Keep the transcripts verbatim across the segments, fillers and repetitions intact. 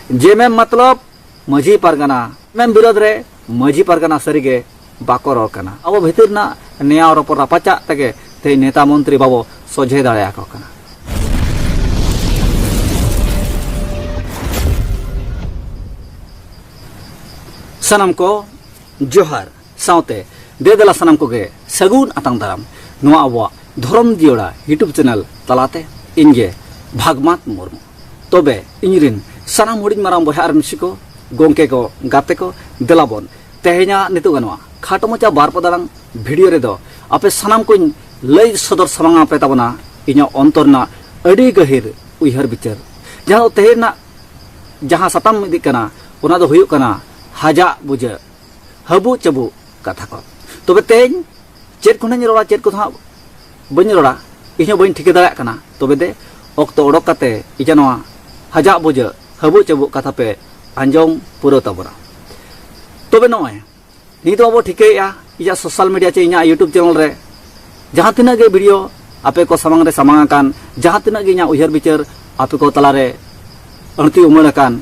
JMM ᱢᱚᱛᱞᱚᱵ Majhi Pargana, JMM ᱵᱤᱨᱳᱫᱷ ᱨᱮ ᱢᱟᱹᱡᱷᱤ ᱯᱟᱨᱜᱟᱱᱟ ᱥᱟᱹᱨᱤᱜᱮ ᱵᱟᱠᱚ ᱨᱚᱲ ᱠᱟᱱᱟ᱾ ᱟᱵᱚ ᱵᱷᱤᱛᱤᱨ ᱨᱮᱱᱟᱜ ᱱᱮᱭᱟᱣ ᱨᱚᱯᱚᱲ ᱨᱟᱯᱟᱪᱟᱜ ᱛᱮᱜᱮ ᱛᱮᱦᱮᱧ ᱱᱮᱛᱟ ᱢᱚᱱᱛᱨᱤ ᱵᱟᱵᱚ ᱥᱚᱡᱷᱮ ᱫᱟᱲᱮᱭᱟᱠᱚ ᱠᱟᱱᱟ᱾ ᱥᱟᱱᱟᱢ ᱠᱚ ᱡᱚᱦᱟᱨ, ᱥᱟᱶᱛᱮ ᱫᱮ ᱫᱮᱞᱟ ᱥᱟᱱᱟᱢ ᱠᱚᱜᱮ ᱥᱟᱹᱜᱩᱱ ᱟᱛᱟᱝ ᱫᱟᱨᱟᱢ ᱱᱚᱣᱟ ᱟᱵᱚᱣᱟᱜ ᱫᱷᱚᱨᱚᱢ ᱡᱤᱭᱟᱹᱲᱟ YouTube ᱪᱮᱱᱮᱞ ᱛᱟᱞᱟᱛᱮ᱾ ᱤᱧ ᱜᱮ ᱵᱷᱟᱜᱽᱢᱟᱛ ᱢᱩᱨᱢᱩ᱾ ᱛᱚᱵᱮ ᱤᱧ ᱨᱤᱱ ᱥᱟᱱᱟᱢ ᱦᱩᱰᱤᱧ ᱢᱟᱨᱟᱝ ᱵᱚᱭᱦᱟ ᱟᱨ ᱢᱤᱥᱤ ᱠᱚ, ᱜᱚᱢᱠᱮ ᱠᱚ, ᱜᱟᱛᱮ ᱠᱚ, ᱫᱮᱞᱟ ᱵᱚᱱ ᱛᱮᱦᱮᱧᱟᱜ ᱱᱤᱛᱚᱜ ᱜᱟᱱᱚᱜᱼᱟ ᱠᱷᱟᱴᱚ ᱢᱟᱪᱷᱟ ᱵᱟᱨ ᱯᱚᱫ ᱟᱲᱟᱝ ᱵᱷᱤᱰᱤᱭᱳ ᱨᱮᱫᱚ ᱟᱯᱮ ᱥᱟᱱᱟᱢ ᱠᱚᱧ ᱞᱟᱹᱭ ᱥᱚᱫᱚᱨ ᱥᱟᱢᱟᱝ ᱟᱯᱮ ᱛᱟᱵᱚᱱᱟ ᱤᱧᱟᱹᱜ ᱚᱱᱛᱚᱨ ᱨᱮᱱᱟᱜ ᱟᱹᱰᱤ ᱜᱟᱹᱦᱤᱨ ᱩᱭᱦᱟᱹᱨ ᱵᱤᱪᱟᱹᱨ, ᱡᱟᱦᱟᱸ ᱫᱚ ᱛᱮᱦᱮᱧ ᱨᱮᱱᱟᱜ ᱡᱟᱦᱟᱸ ᱥᱟᱛᱟᱢ ᱤᱫᱤᱜ ᱠᱟᱱᱟ, ᱚᱱᱟ ᱫᱚ ᱦᱩᱭᱩᱜ ᱠᱟᱱᱟ ᱦᱟᱡᱟᱜ ᱵᱩᱡᱟᱹᱜ, ᱦᱟᱹᱵᱩᱜ ᱪᱟᱹᱵᱩᱜ ᱠᱟᱛᱷᱟ ᱠᱚ᱾ ᱛᱚᱵᱮ ᱛᱮᱦᱮᱧ ᱪᱮᱫ ᱠᱚ ᱱᱟᱜ ᱤᱧ ᱨᱚᱲᱟ, ᱪᱮᱫ ᱠᱚᱫᱚ ᱦᱟᱸᱜ ᱵᱟᱹᱧ ᱨᱚᱲᱟ, ᱤᱧ ᱦᱚᱸ ᱵᱟᱹᱧ ᱴᱷᱤᱠᱟᱹ ᱫᱟᱲᱮᱭᱟᱜ ᱠᱟᱱᱟ᱾ ᱛᱚᱵᱮ ᱫᱮ, ᱚᱠᱛᱚ ᱚᱰᱚᱠ ᱠᱟᱛᱮ ᱤᱧᱟᱹᱜ ᱱᱚᱣᱟ ᱦᱟᱡᱟᱜ ᱵᱩᱡᱟᱹᱜ, ᱦᱟᱹᱵᱩᱜ ᱪᱟᱹᱵᱩᱜ ᱠᱟᱛᱷᱟ ᱯᱮ ᱟᱸᱡᱚᱢ ᱯᱩᱨᱟᱹᱣ ᱛᱟᱵᱚᱱᱟ᱾ ᱛᱚᱵᱮ ᱱᱚᱜᱼᱚᱭ ᱱᱤᱛ ᱟᱵᱚ ᱴᱷᱤᱠᱟᱹᱭᱮᱫᱼᱟ, ᱤᱧᱟᱹᱜ ᱥᱳᱥᱟᱞ ᱢᱤᱰᱤᱭᱟ ᱪᱮ ᱤᱧᱟᱹᱜ YouTube ᱪᱮᱱᱮᱞ ᱨᱮ ᱡᱟᱦᱟᱸ ᱛᱤᱱᱟᱹᱜ ᱜᱮ ᱵᱷᱤᱰᱤᱭᱳ ᱟᱯᱮ ᱠᱚ ᱥᱟᱢᱟᱝ ᱨᱮ ᱥᱟᱢᱟᱝ ᱟᱠᱟᱱ, ᱡᱟᱦᱟᱸ ᱛᱤᱱᱟᱹᱜ ᱜᱮ ᱤᱧᱟᱹᱜ ᱩᱭᱦᱟᱹᱨ ᱵᱤᱪᱟᱹᱨ ᱟᱯᱮ ᱠᱚ ᱛᱟᱞᱟᱨᱮ ᱟᱹᱲᱛᱤ ᱩᱢᱟᱹᱲ ᱟᱠᱟᱱ,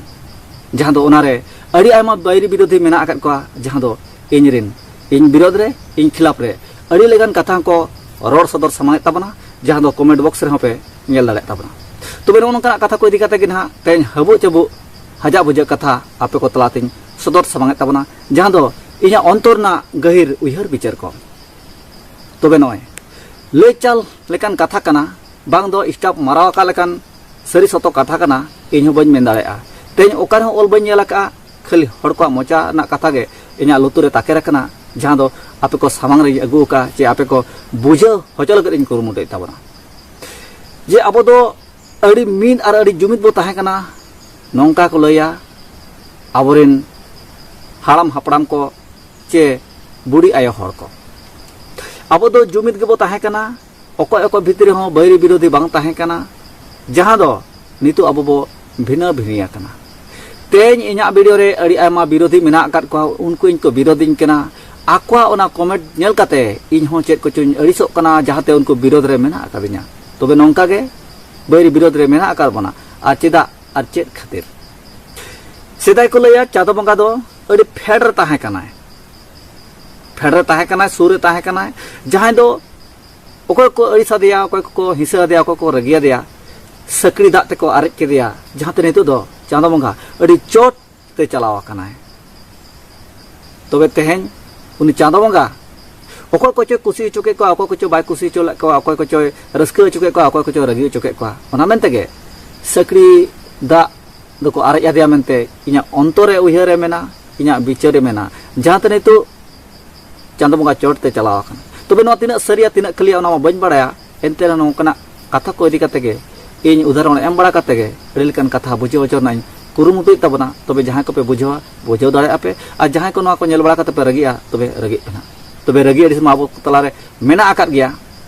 ᱡᱟᱦᱟᱸ ᱫᱚ ᱚᱱᱟᱨᱮ ᱟᱹᱰᱤ ᱟᱭᱢᱟ ᱵᱟᱹᱭᱨᱤ ᱵᱤᱨᱳᱫᱷᱤ ᱢᱮᱱᱟᱜ ᱟᱠᱟᱫ ᱠᱚᱣᱟ, ᱡᱟᱦᱟᱸ ᱫᱚ ᱤᱧ ᱨᱤᱱ, ᱤᱧ ᱵᱤᱨᱳᱫᱷ ᱨᱮ, ᱤᱧ ᱠᱷᱤᱞᱟᱯ ᱨᱮ ᱟᱹᱰᱤ ᱞᱮᱠᱟᱱ ᱠᱟᱛᱷᱟ ᱦᱚᱸᱠᱚ ᱨᱚᱲ ᱥᱚᱫᱚᱨ ᱥᱟᱢᱟᱝᱮᱫ ᱛᱟᱵᱚᱱᱟ, ᱡᱟᱦᱟᱸ ᱫᱚ ᱠᱚᱢᱮᱱᱴ ᱵᱚᱠᱥ ᱨᱮᱦᱚᱸ ᱯᱮ ᱧᱮᱞ ᱫᱟᱲᱮᱭᱟᱜ ᱛᱟᱵᱚᱱᱟ᱾ ᱛᱚᱵᱮ ᱱᱚᱜᱼᱚ ᱱᱚᱝᱠᱟᱱᱟᱜ ᱠᱟᱛᱷᱟ ᱠᱚ ᱤᱫᱤ ᱠᱟᱛᱮ ᱜᱮ ᱱᱟᱦᱟᱜ ᱛᱮᱦᱮᱧ ᱦᱟᱹᱵᱩᱜ ᱪᱟᱹᱵᱩᱜ, ᱦᱟᱡᱟᱜ ᱵᱩᱡᱟᱹᱜ ᱠᱟᱛᱷᱟ ᱟᱯᱮ ᱠᱚ ᱛᱟᱞᱟᱛᱮᱧ ᱥᱚᱫᱚᱨ ᱥᱟᱢᱟᱝᱮᱫ ᱛᱟᱵᱚᱱᱟ, ᱡᱟᱦᱟᱸ ᱫᱚ ᱤᱧᱟᱹᱜ ᱚᱱᱛᱚᱨ ᱨᱮᱱᱟᱜ ᱜᱟᱹᱦᱤᱨ ᱩᱭᱦᱟᱹᱨ ᱵᱤᱪᱟᱹᱨ ᱠᱚ᱾ ᱛᱚᱵᱮ ᱱᱚᱜᱼᱚᱭ ᱞᱟᱹᱭ ᱪᱟᱞ ᱞᱮᱠᱟᱱ ᱠᱟᱛᱷᱟ ᱠᱟᱱᱟ, ᱵᱟᱝ ᱫᱚ ᱥᱴᱟᱯ ᱢᱟᱨᱟᱣ ᱟᱠᱟᱫ ᱞᱮᱠᱟᱱ ᱥᱟᱹᱨᱤ ᱥᱚᱛᱚ ᱠᱟᱛᱷᱟ ᱠᱟᱱᱟ, ᱤᱧ ᱦᱚᱸ ᱵᱟᱹᱧ ᱢᱮᱱ ᱫᱟᱲᱮᱭᱟᱜᱼᱟ᱾ ᱛᱮᱦᱮᱧ ᱚᱠᱟ ᱨᱮᱦᱚᱸ ᱚᱞ ᱵᱟᱹᱧ ᱧᱮᱞ ᱟᱠᱟᱫᱼᱟ, ᱠᱷᱟᱹᱞᱤ ᱦᱚᱲ ᱠᱚᱣᱟᱜ ᱢᱚᱪᱟ ᱨᱮᱱᱟᱜ ᱠᱟᱛᱷᱟ ᱜᱮ ᱤᱧᱟᱹᱜ ᱞᱩᱛᱩᱨ ᱨᱮ ᱛᱟᱠᱮᱨ ᱟᱠᱟᱱᱟ, ᱡᱟᱦᱟᱸ ᱫᱚ ᱟᱯᱮ ᱠᱚ ᱥᱟᱢᱟᱝ ᱨᱮᱧ ᱟᱹᱜᱩ ᱟᱠᱟᱫᱼᱟ, ᱪᱮ ᱟᱯᱮ ᱠᱚ ᱵᱩᱡᱷᱟᱹᱣ ᱦᱚᱪᱚ ᱞᱟᱹᱜᱤᱫ ᱤᱧ ᱠᱩᱨᱩᱢᱩᱴᱩᱭᱮᱫ ᱛᱟᱵᱚᱱᱟ᱾ ᱡᱮ ᱟᱵᱚ ᱫᱚ ᱟᱹᱰᱤ ᱢᱤᱫ ᱟᱨ ᱟᱹᱰᱤ ᱡᱩᱢᱤᱫ ᱵᱚ ᱛᱟᱦᱮᱸ ᱠᱟᱱᱟ, ᱱᱚᱝᱠᱟ ᱠᱚ ᱞᱟᱹᱭᱟ ᱟᱵᱚᱨᱮᱱ ᱦᱟᱲᱟᱢ ᱦᱟᱯᱲᱟᱢ ᱠᱚ ᱪᱮ ᱵᱩᱰᱷᱤ ᱟᱭᱳ ᱦᱚᱲ ᱠᱚ᱾ ᱟᱵᱚ ᱫᱚ ᱡᱩᱢᱤᱫ ᱜᱮᱵᱚ ᱛᱟᱦᱮᱸ ᱠᱟᱱᱟ, ᱚᱠᱚᱭ ᱚᱠᱚᱭ ᱵᱷᱤᱛᱨᱤ ᱨᱮᱦᱚᱸ ᱵᱟᱹᱭᱨᱤ ᱵᱤᱨᱳᱫᱷᱤ ᱵᱟᱝ ᱛᱟᱦᱮᱸ ᱠᱟᱱᱟ, ᱡᱟᱦᱟᱸ ᱫᱚ ᱱᱤᱛᱚᱜ ᱟᱵᱚ ᱵᱚ ᱵᱷᱤᱱᱟᱹ ᱵᱷᱤᱱᱤ ᱟᱠᱟᱱᱟ᱾ ᱛᱮᱦᱮᱧ ᱤᱧᱟᱹᱜ ᱵᱷᱤᱰᱤᱭᱳ ᱨᱮ ᱟᱹᱰᱤ ᱟᱭᱢᱟ ᱵᱤᱨᱳᱫᱷᱤ ᱢᱮᱱᱟᱜ ᱟᱠᱟᱫ ᱠᱚᱣᱟ, ᱩᱱᱠᱩ ᱤᱧ ᱠᱚ ᱵᱤᱨᱳᱫᱷᱤᱧ ᱠᱟᱱᱟ᱾ ᱟᱠᱚᱣᱟᱜ ᱚᱱᱟ ᱠᱚᱢᱮᱱᱴ ᱧᱮᱞ ᱠᱟᱛᱮ ᱤᱧ ᱦᱚᱸ ᱪᱮᱫ ᱠᱚᱪᱚᱧ ᱟᱹᱲᱤᱥᱚᱜ ᱠᱟᱱᱟ, ᱡᱟᱦᱟᱸᱛᱮ ᱩᱱᱠᱩ ᱵᱤᱨᱳᱫᱷ ᱨᱮ ᱢᱮᱱᱟᱜ ᱟᱠᱟᱫᱤᱧᱟ᱾ ᱛᱚᱵᱮ ᱱᱚᱝᱠᱟ ᱜᱮ ᱵᱟᱹᱭᱨᱤ ᱵᱤᱨᱳᱫᱷ ᱨᱮ ᱢᱮᱱᱟᱜ ᱟᱠᱟᱫ ᱵᱚᱱᱟ, ᱟᱨ ᱪᱮᱫᱟᱜ ᱟᱨ ᱪᱮᱫ ᱠᱷᱟᱹᱛᱤᱨ? ᱥᱮᱫᱟᱭ ᱠᱚ ᱞᱟᱹᱭᱟ ᱪᱟᱸᱫᱚ ᱵᱚᱸᱜᱟ ᱫᱚ ᱟᱹᱰᱤ ᱯᱷᱮᱰ ᱨᱮ ᱛᱟᱦᱮᱸ ᱠᱟᱱᱟᱭ, ᱯᱷᱮᱰ ᱨᱮ ᱛᱟᱦᱮᱸ ᱠᱟᱱᱟᱭ, ᱥᱩᱨ ᱨᱮ ᱛᱟᱦᱮᱸ ᱠᱟᱱᱟᱭ᱾ ᱡᱟᱦᱟᱸᱭ ᱫᱚ ᱚᱠᱚᱭ ᱠᱚ ᱟᱹᱲᱤᱥ ᱟᱫᱮᱭᱟ, ᱚᱠᱚᱭ ᱠᱚᱠᱚ ᱦᱤᱸᱥᱟᱹ ᱟᱫᱮᱭᱟ, ᱚᱠᱚᱭ ᱠᱚ ᱨᱟᱹᱜᱤ ᱟᱫᱮᱭᱟ, ᱥᱟᱹᱠᱲᱤ ᱫᱟᱜ ᱛᱮᱠᱚ ᱟᱨᱮᱡ ᱠᱮᱫᱮᱭᱟ, ᱡᱟᱦᱟᱸᱛᱮ ᱱᱤᱛᱚᱜ ᱫᱚ ᱪᱟᱸᱫᱚ ᱵᱚᱸᱜᱟ ᱟᱹᱰᱤ ᱪᱚᱴ ᱛᱮ ᱪᱟᱞᱟᱣ ᱟᱠᱟᱱᱟᱭ᱾ ᱛᱚᱵᱮ ᱛᱮᱦᱮᱧ ᱩᱱᱤ ᱪᱟᱸᱫᱚ ᱵᱚᱸᱜᱟ ᱚᱠᱚᱭ ᱠᱚᱪᱚᱭ ᱠᱩᱥᱤ ᱦᱚᱪᱚ ᱠᱮᱫ ᱠᱚᱣᱟ, ᱚᱠᱚᱭ ᱠᱚᱪᱚ ᱵᱟᱭ ᱠᱩᱥᱤ ᱦᱚᱪᱚ ᱞᱮᱫ ᱠᱚᱣᱟ, ᱚᱠᱚᱭ ᱠᱚᱪᱚᱭ ᱨᱟᱹᱥᱠᱟᱹ ᱦᱚᱪᱚ ᱠᱮᱫ ᱠᱚᱣᱟ, ᱚᱠᱚᱭ ᱠᱚᱪᱚᱭ ᱨᱟᱹᱜᱤ ᱦᱚᱪᱚ ᱠᱮᱫ ᱠᱚᱣᱟ, ᱚᱱᱟ ᱢᱮᱱ ᱛᱮᱜᱮ ᱥᱟᱹᱠᱲᱤ ᱫᱟᱜ ᱫᱚᱠᱚ ᱟᱨᱮᱡ ᱟᱫᱮᱭᱟ ᱢᱮᱱᱛᱮ ᱤᱧᱟᱹᱜ ᱚᱱᱛᱚᱨ ᱨᱮ ᱩᱭᱦᱟᱹᱨ ᱨᱮ ᱢᱮᱱᱟ, ᱤᱧᱟᱹᱜ ᱵᱤᱪᱟᱹᱨ ᱨᱮ ᱢᱮᱱᱟ, ᱡᱟᱦᱟᱸᱛᱮ ᱱᱤᱛᱚᱜ ᱪᱟᱸᱫᱚ ᱵᱚᱸᱜᱟ ᱪᱚᱴ ᱛᱮ ᱪᱟᱞᱟᱣ ᱟᱠᱟᱱᱟ᱾ ᱛᱚᱵᱮ ᱱᱚᱣᱟ ᱛᱤᱱᱟᱹᱜ ᱥᱟᱹᱨᱤᱭᱟ, ᱛᱤᱱᱟᱹᱜ ᱠᱷᱟᱹᱞᱤᱭᱟ, ᱚᱱᱟ ᱢᱟ ᱵᱟᱹᱧ ᱵᱟᱲᱟᱭᱟ᱾ ᱮᱱᱛᱮ ᱨᱮᱦᱚᱸ ᱱᱚᱝᱠᱟᱱᱟᱜ ᱠᱟᱛᱷᱟ ᱠᱚ ᱤᱫᱤ ᱠᱟᱛᱮ ᱜᱮ, ᱤᱧ ᱩᱫᱟᱦᱚᱨᱚᱱ ᱮᱢ ᱵᱟᱲᱟ ᱠᱟᱛᱮ ᱜᱮ ᱟᱹᱰᱤ ᱞᱮᱠᱟᱱ ᱠᱟᱛᱷᱟ ᱵᱩᱡᱷᱟᱹᱣ ᱦᱚᱪᱚ ᱨᱮᱱᱟᱜ ᱤᱧ ᱠᱩᱨᱩᱢᱩᱴᱩᱭᱮᱫ ᱛᱟᱵᱚᱱᱟ᱾ ᱛᱚᱵᱮ ᱡᱟᱦᱟᱸᱭ ᱠᱚᱯᱮ ᱵᱩᱡᱷᱟᱹᱣᱟ, ᱵᱩᱡᱷᱟᱹᱣ ᱫᱟᱲᱮᱭᱟᱜᱼᱟ ᱯᱮ, ᱟᱨ ᱡᱟᱦᱟᱸᱭ ᱠᱚ ᱱᱚᱣᱟ ᱠᱚ ᱧᱮᱞ ᱵᱟᱲᱟ ᱠᱟᱛᱮ ᱯᱮ ᱨᱟᱹᱜᱤᱜᱼᱟ, ᱛᱚᱵᱮ ᱨᱟᱹᱜᱤᱜ ᱯᱮ ᱱᱟᱦᱟᱜ᱾ ᱛᱚᱵᱮ ᱨᱟᱹᱜᱤ ᱟᱹᱲᱤᱥ ᱢᱟ ᱟᱵᱚ ᱠᱚ ᱛᱟᱞᱟᱨᱮ ᱢᱮᱱᱟᱜ ᱟᱠᱟᱫ ᱜᱮᱭᱟ᱾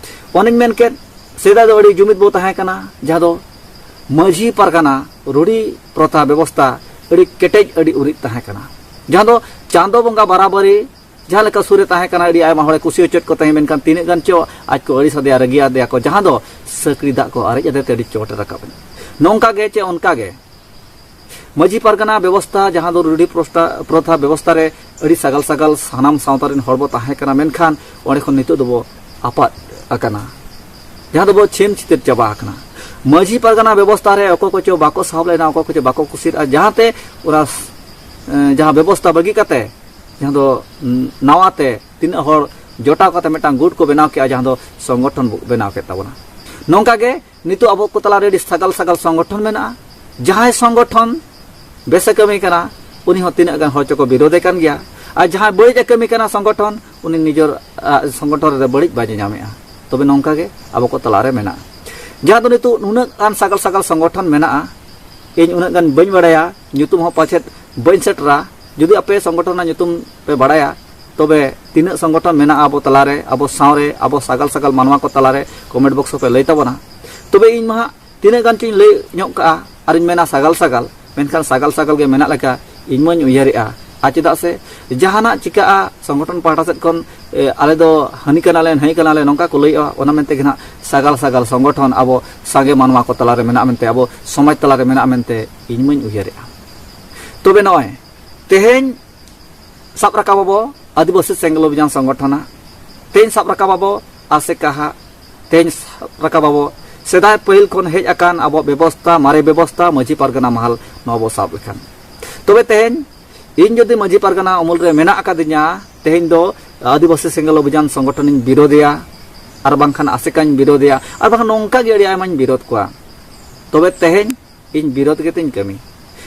ᱚᱱᱮᱧ ᱢᱮᱱ ᱠᱮᱫ, ᱥᱮᱫᱟᱭ ᱫᱚ ᱟᱹᱰᱤ ᱡᱩᱢᱤᱫ ᱵᱚ ᱛᱟᱦᱮᱸ ᱠᱟᱱᱟ, ᱡᱟᱦᱟᱸ ᱫᱚ ᱢᱟᱹᱡᱷᱤ ᱯᱟᱨᱜᱟᱱᱟ ᱨᱩᱲᱤ ᱯᱨᱚᱛᱷᱟ ᱵᱮᱵᱚᱥᱛᱷᱟ ᱟᱹᱰᱤ ᱠᱮᱴᱮᱡ, ᱟᱹᱰᱤ ᱩᱨᱤᱡ ᱛᱟᱦᱮᱸ ᱠᱟᱱᱟ᱾ ᱡᱟᱦᱟᱸ ᱫᱚ ᱪᱟᱸᱫᱚ ᱵᱚᱸᱜᱟ ᱵᱟᱨᱟᱵᱟᱨᱤ ᱡᱟᱦᱟᱸ ᱞᱮᱠᱟ ᱥᱩᱨ ᱨᱮ ᱛᱟᱦᱮᱸ ᱠᱟᱱᱟ, ᱟᱹᱰᱤ ᱟᱭᱢᱟ ᱦᱚᱲᱮ ᱠᱩᱥᱤ ᱦᱚᱪᱚᱭᱮᱫ ᱠᱚ ᱛᱟᱦᱮᱸ, ᱢᱮᱱᱠᱷᱟᱱ ᱛᱤᱱᱟᱹᱜ ᱜᱟᱱ ᱪᱚ ᱟᱡ ᱠᱚ ᱟᱹᱲᱤᱥ ᱟᱫᱮᱭᱟ, ᱨᱟᱹᱜᱤ ᱟᱫᱮᱭᱟ ᱠᱚ, ᱡᱟᱦᱟᱸ ᱫᱚ ᱥᱟᱹᱠᱲᱤ ᱫᱟᱜ ᱠᱚ ᱟᱨᱮᱡ ᱟᱫᱮ ᱛᱮ ᱟᱹᱰᱤ ᱪᱚᱴ ᱮ ᱨᱟᱠᱟᱵ ᱮᱱᱟ᱾ ᱱᱚᱝᱠᱟ ᱜᱮ ᱪᱮ ᱚᱱᱠᱟ ᱜᱮ ᱢᱟᱹᱡᱷᱤ ᱯᱟᱨᱜᱟᱱᱟ ᱵᱮᱵᱚᱥᱛᱷᱟ, ᱡᱟᱦᱟᱸ ᱫᱚ ᱨᱩᱰᱷᱤ ᱯᱨᱚᱥᱛᱟ-, ᱯᱨᱚᱛᱷᱟ ᱵᱮᱵᱚᱥᱛᱷᱟ ᱨᱮ ᱟᱹᱰᱤ ᱥᱟᱜᱟᱞ ᱥᱟᱜᱟᱞ ᱥᱟᱱᱟᱢ ᱥᱟᱶᱛᱟ ᱨᱮᱱ ᱦᱚᱲ ᱵᱚ ᱛᱟᱦᱮᱸ ᱠᱟᱱᱟ, ᱢᱮᱱᱠᱷᱟᱱ ᱚᱸᱰᱮ ᱠᱷᱚᱱ ᱱᱤᱛᱚᱜ ᱫᱚᱵᱚ ᱟᱯᱟᱫ ᱟᱠᱟᱱᱟ, ᱡᱟᱦᱟᱸ ᱫᱚᱵᱚ ᱪᱷᱤᱢ ᱪᱷᱤᱛᱤᱨ ᱪᱟᱵᱟ ᱟᱠᱟᱱᱟ᱾ ᱢᱟᱹᱡᱷᱤ ᱯᱟᱨᱜᱟᱱᱟ ᱵᱮᱵᱚᱥᱛᱷᱟ ᱨᱮ ᱚᱠᱚᱭ ᱠᱚᱪᱚ ᱵᱟᱠᱚ ᱥᱟᱦᱟᱵ ᱞᱮᱱᱟ, ᱚᱠᱚᱭ ᱠᱚᱪᱚ ᱵᱟᱠᱚ ᱠᱩᱥᱤᱭᱟᱜᱼᱟ, ᱡᱟᱦᱟᱸᱛᱮ ᱚᱱᱟ, ᱮᱸ, ᱡᱟᱦᱟᱸ ᱵᱮᱵᱚᱥᱛᱷᱟ ᱵᱟᱹᱜᱤ ᱠᱟᱛᱮ, ᱡᱟᱦᱟᱸ ᱫᱚ, ᱩᱸ, ᱱᱟᱣᱟ ᱛᱮ ᱛᱤᱱᱟᱹᱜ ᱦᱚᱲ ᱡᱚᱴᱟᱣ ᱠᱟᱛᱮ ᱢᱤᱫᱴᱟᱝ ᱜᱩᱴ ᱠᱚ ᱵᱮᱱᱟᱣ ᱠᱮᱜᱼᱟ, ᱡᱟᱦᱟᱸ ᱫᱚ ᱥᱚᱝᱜᱚᱴᱷᱚᱱ ᱵᱚ ᱵᱮᱱᱟᱣ ᱠᱮᱫ ᱛᱟᱵᱚᱱᱟ᱾ ᱱᱚᱝᱠᱟ ᱜᱮ ᱱᱤᱛᱚᱜ ᱟᱵᱚ ᱠᱚ ᱛᱟᱞᱟᱨᱮ ᱟᱹᱰᱤ ᱥᱟᱜᱟᱞ ᱥᱟᱜᱟᱞ ᱥᱚᱝᱜᱚᱴᱷᱚᱱ ᱢᱮᱱᱟᱜᱼᱟ᱾ ᱡᱟᱦᱟᱸᱭ ᱥᱚᱝᱜᱚᱴᱷᱚᱱ ᱵᱮᱥᱮ ᱠᱟᱹᱢᱤ ᱠᱟᱱᱟ, ᱩᱱᱤ ᱦᱚᱸ ᱛᱤᱱᱟᱹᱜ ᱜᱟᱱ ᱦᱚᱲ ᱪᱚᱠᱚ ᱵᱤᱨᱳᱫᱮ ᱠᱟᱱ ᱜᱮᱭᱟ, ᱟᱨ ᱡᱟᱦᱟᱸᱭ ᱵᱟᱹᱲᱤᱡ ᱮ ᱠᱟᱹᱢᱤ ᱠᱟᱱᱟ ᱥᱚᱝᱜᱚᱴᱷᱚᱱ, ᱩᱱᱤ ᱱᱤᱡᱮᱨ, ᱟ, ᱥᱚᱝᱜᱚᱴᱷᱚᱱ ᱨᱮ ᱵᱟᱹᱲᱤᱡ ᱵᱟᱭ ᱧᱟᱢᱮᱜᱼᱟ᱾ ᱛᱚᱵᱮ ᱱᱚᱝᱠᱟ ᱜᱮ ᱟᱵᱚ ᱠᱚ ᱛᱟᱞᱟᱨᱮ ᱢᱮᱱᱟᱜᱼᱟ᱾ ᱡᱟᱦᱟᱸ ᱫᱚ ᱱᱤᱛᱚᱜ ᱱᱩᱱᱟᱹᱜ ᱜᱟᱱ ᱥᱟᱜᱟᱞ ᱥᱟᱜᱟᱞ ᱥᱚᱝᱜᱚᱴᱷᱚᱱ ᱢᱮᱱᱟᱜᱼᱟ, ᱤᱧ ᱩᱱᱟᱹᱜ ᱜᱟᱱ ᱵᱟᱹᱧ ᱵᱟᱲᱟᱭᱟ, ᱧᱩᱛᱩᱢ ᱦᱚᱸ ᱯᱟᱪᱮᱫ ᱵᱟᱹᱧ ᱥᱮᱴᱮᱨᱟ᱾ ᱡᱩᱫᱤ ᱟᱯᱮ ᱥᱚᱝᱜᱚᱴᱷᱚᱱ ᱨᱮᱱᱟᱜ ᱧᱩᱛᱩᱢ ᱯᱮ ᱵᱟᱲᱟᱭᱟ, ᱛᱚᱵᱮ ᱛᱤᱱᱟᱹᱜ ᱥᱚᱝᱜᱚᱴᱷᱚᱱ ᱢᱮᱱᱟᱜᱼᱟ ᱟᱵᱚ ᱛᱟᱞᱟᱨᱮ, ᱟᱵᱚ ᱥᱟᱶᱨᱮ, ᱟᱵᱚ ᱥᱟᱜᱟᱞ ᱥᱟᱜᱟᱞ ᱢᱟᱱᱣᱟ ᱠᱚ ᱛᱟᱞᱟᱨᱮ, ᱠᱚᱢᱮᱱᱴ ᱵᱚᱠᱥ ᱨᱮᱯᱮ ᱞᱟᱹᱭ ᱛᱟᱵᱚᱱᱟ᱾ ᱛᱚᱵᱮ ᱤᱧ ᱢᱟ ᱦᱟᱸᱜ ᱛᱤᱱᱟᱹᱜ ᱜᱟᱱ ᱪᱚᱧ ᱞᱟᱹᱭ ᱧᱚᱜ ᱠᱟᱜᱼᱟ, ᱟᱨᱤᱧ ᱢᱮᱱᱟ ᱥᱟᱜᱟᱞ ᱥᱟᱜᱟᱞ, ᱢᱮᱱᱠᱷᱟᱱ ᱥᱟᱜᱟᱞ ᱥᱟᱜᱟᱞ ᱜᱮ ᱢᱮᱱᱟᱜ ᱞᱮᱠᱟ ᱤᱧ ᱢᱟᱧ ᱩᱭᱦᱟᱹᱨᱮᱜᱼᱟ᱾ ᱟᱨ ᱪᱮᱫᱟᱜ ᱥᱮ ᱡᱟᱦᱟᱱᱟᱜ ᱪᱤᱠᱟᱹᱜᱼᱟ, ᱥᱚᱝᱜᱚᱴᱷᱚᱱ ᱯᱟᱦᱴᱟ ᱥᱮᱫ ᱠᱷᱚᱱ, ᱮ, ᱟᱞᱮ ᱫᱚ ᱦᱟᱹᱱᱤ ᱠᱟᱱᱟᱞᱮ, ᱱᱟᱹᱭ ᱠᱟᱱᱟᱞᱮ, ᱱᱚᱝᱠᱟ ᱠᱚ ᱞᱟᱹᱭᱮᱜᱼᱟ᱾ ᱚᱱᱟ ᱢᱮᱱᱛᱮ ᱜᱮ ᱱᱟᱦᱟᱜ ᱥᱟᱜᱟᱞ ᱥᱟᱜᱟᱞ ᱥᱚᱝᱜᱚᱴᱷᱚᱱ ᱟᱵᱚ ᱥᱟᱸᱜᱮ ᱢᱟᱱᱣᱟ ᱠᱚ ᱛᱟᱞᱟᱨᱮ ᱢᱮᱱᱟᱜᱼᱟ ᱢᱮᱱᱛᱮ, ᱟᱵᱚ ᱥᱚᱢᱟᱡᱽ ᱛᱟᱞᱟᱨᱮ ᱢᱮᱱᱟᱜᱼᱟ ᱢᱮᱱᱛᱮ ᱤᱧ ᱢᱟᱧ ᱩᱭᱦᱟᱹᱨᱮᱜᱼᱟ᱾ ᱛᱚᱵᱮ ᱱᱚᱜᱼᱚᱭ ᱛᱮᱦᱮᱧ ᱥᱟᱵ ᱨᱟᱠᱟᱵ ᱟᱵᱚ ᱟᱹᱫᱤᱵᱟᱹᱥᱤ ᱥᱮᱸᱜᱮᱞ ᱚᱵᱷᱤᱡᱟᱱ ᱥᱚᱝᱜᱚᱴᱷᱚᱱᱟᱜ, ᱛᱮᱦᱮᱧ ᱥᱟᱵ ᱨᱟᱠᱟᱵ ᱟᱵᱚ ᱟᱥᱮᱠᱟᱦᱟᱜ, ᱛᱮᱦᱮᱧ ᱥᱟᱵ ᱨᱟᱠᱟᱵ ᱟᱵᱚ ᱥᱮᱫᱟᱭ ᱯᱟᱹᱦᱤᱞ ᱠᱷᱚᱱ ᱦᱮᱡ ᱟᱠᱟᱱ ᱟᱵᱚᱣᱟᱜ ᱵᱮᱵᱚᱥᱛᱟ, ᱢᱟᱨᱮ ᱵᱮᱵᱚᱥᱛᱟ, ᱢᱟᱹᱡᱷᱤ ᱯᱟᱨᱜᱟᱱᱟ ᱢᱟᱦᱟᱞ, ᱱᱚᱣᱟ ᱵᱚ ᱥᱟᱵ ᱞᱮᱠᱷᱟᱱ᱾ ᱛᱚᱵᱮ ᱛᱮᱦᱮᱧ ᱤᱧ ᱡᱩᱫᱤ ᱢᱟᱹᱡᱷᱤ ᱯᱟᱨᱜᱟᱱᱟ ᱩᱢᱩᱞ ᱨᱮ ᱢᱮᱱᱟᱜ ᱟᱠᱟᱫᱤᱧᱟ, ᱛᱮᱦᱮᱧ ᱫᱚ ᱟᱹᱫᱤᱵᱟᱹᱥᱤ ᱥᱮᱸᱜᱮᱞ ᱚᱵᱷᱤᱡᱟᱱ ᱥᱚᱝᱜᱚᱴᱷᱚᱱᱤᱧ ᱵᱤᱨᱳᱫᱷᱮᱭᱟ, ᱟᱨ ᱵᱟᱝᱠᱷᱟᱱ ᱟᱥᱮᱠᱟᱧ ᱵᱤᱨᱳᱫᱷᱮᱭᱟ, ᱟᱨ ᱵᱟᱝᱠᱷᱟᱱ ᱱᱚᱝᱠᱟ ᱜᱮ ᱟᱹᱰᱤ ᱟᱭᱢᱟᱧ ᱵᱤᱨᱳᱫᱷ ᱠᱚᱣᱟ, ᱛᱚᱵᱮ ᱛᱮᱦᱮᱧ ᱤᱧ ᱵᱤᱨᱳᱫᱷ ᱜᱮᱛᱤᱧ ᱠᱟᱹᱢᱤ᱾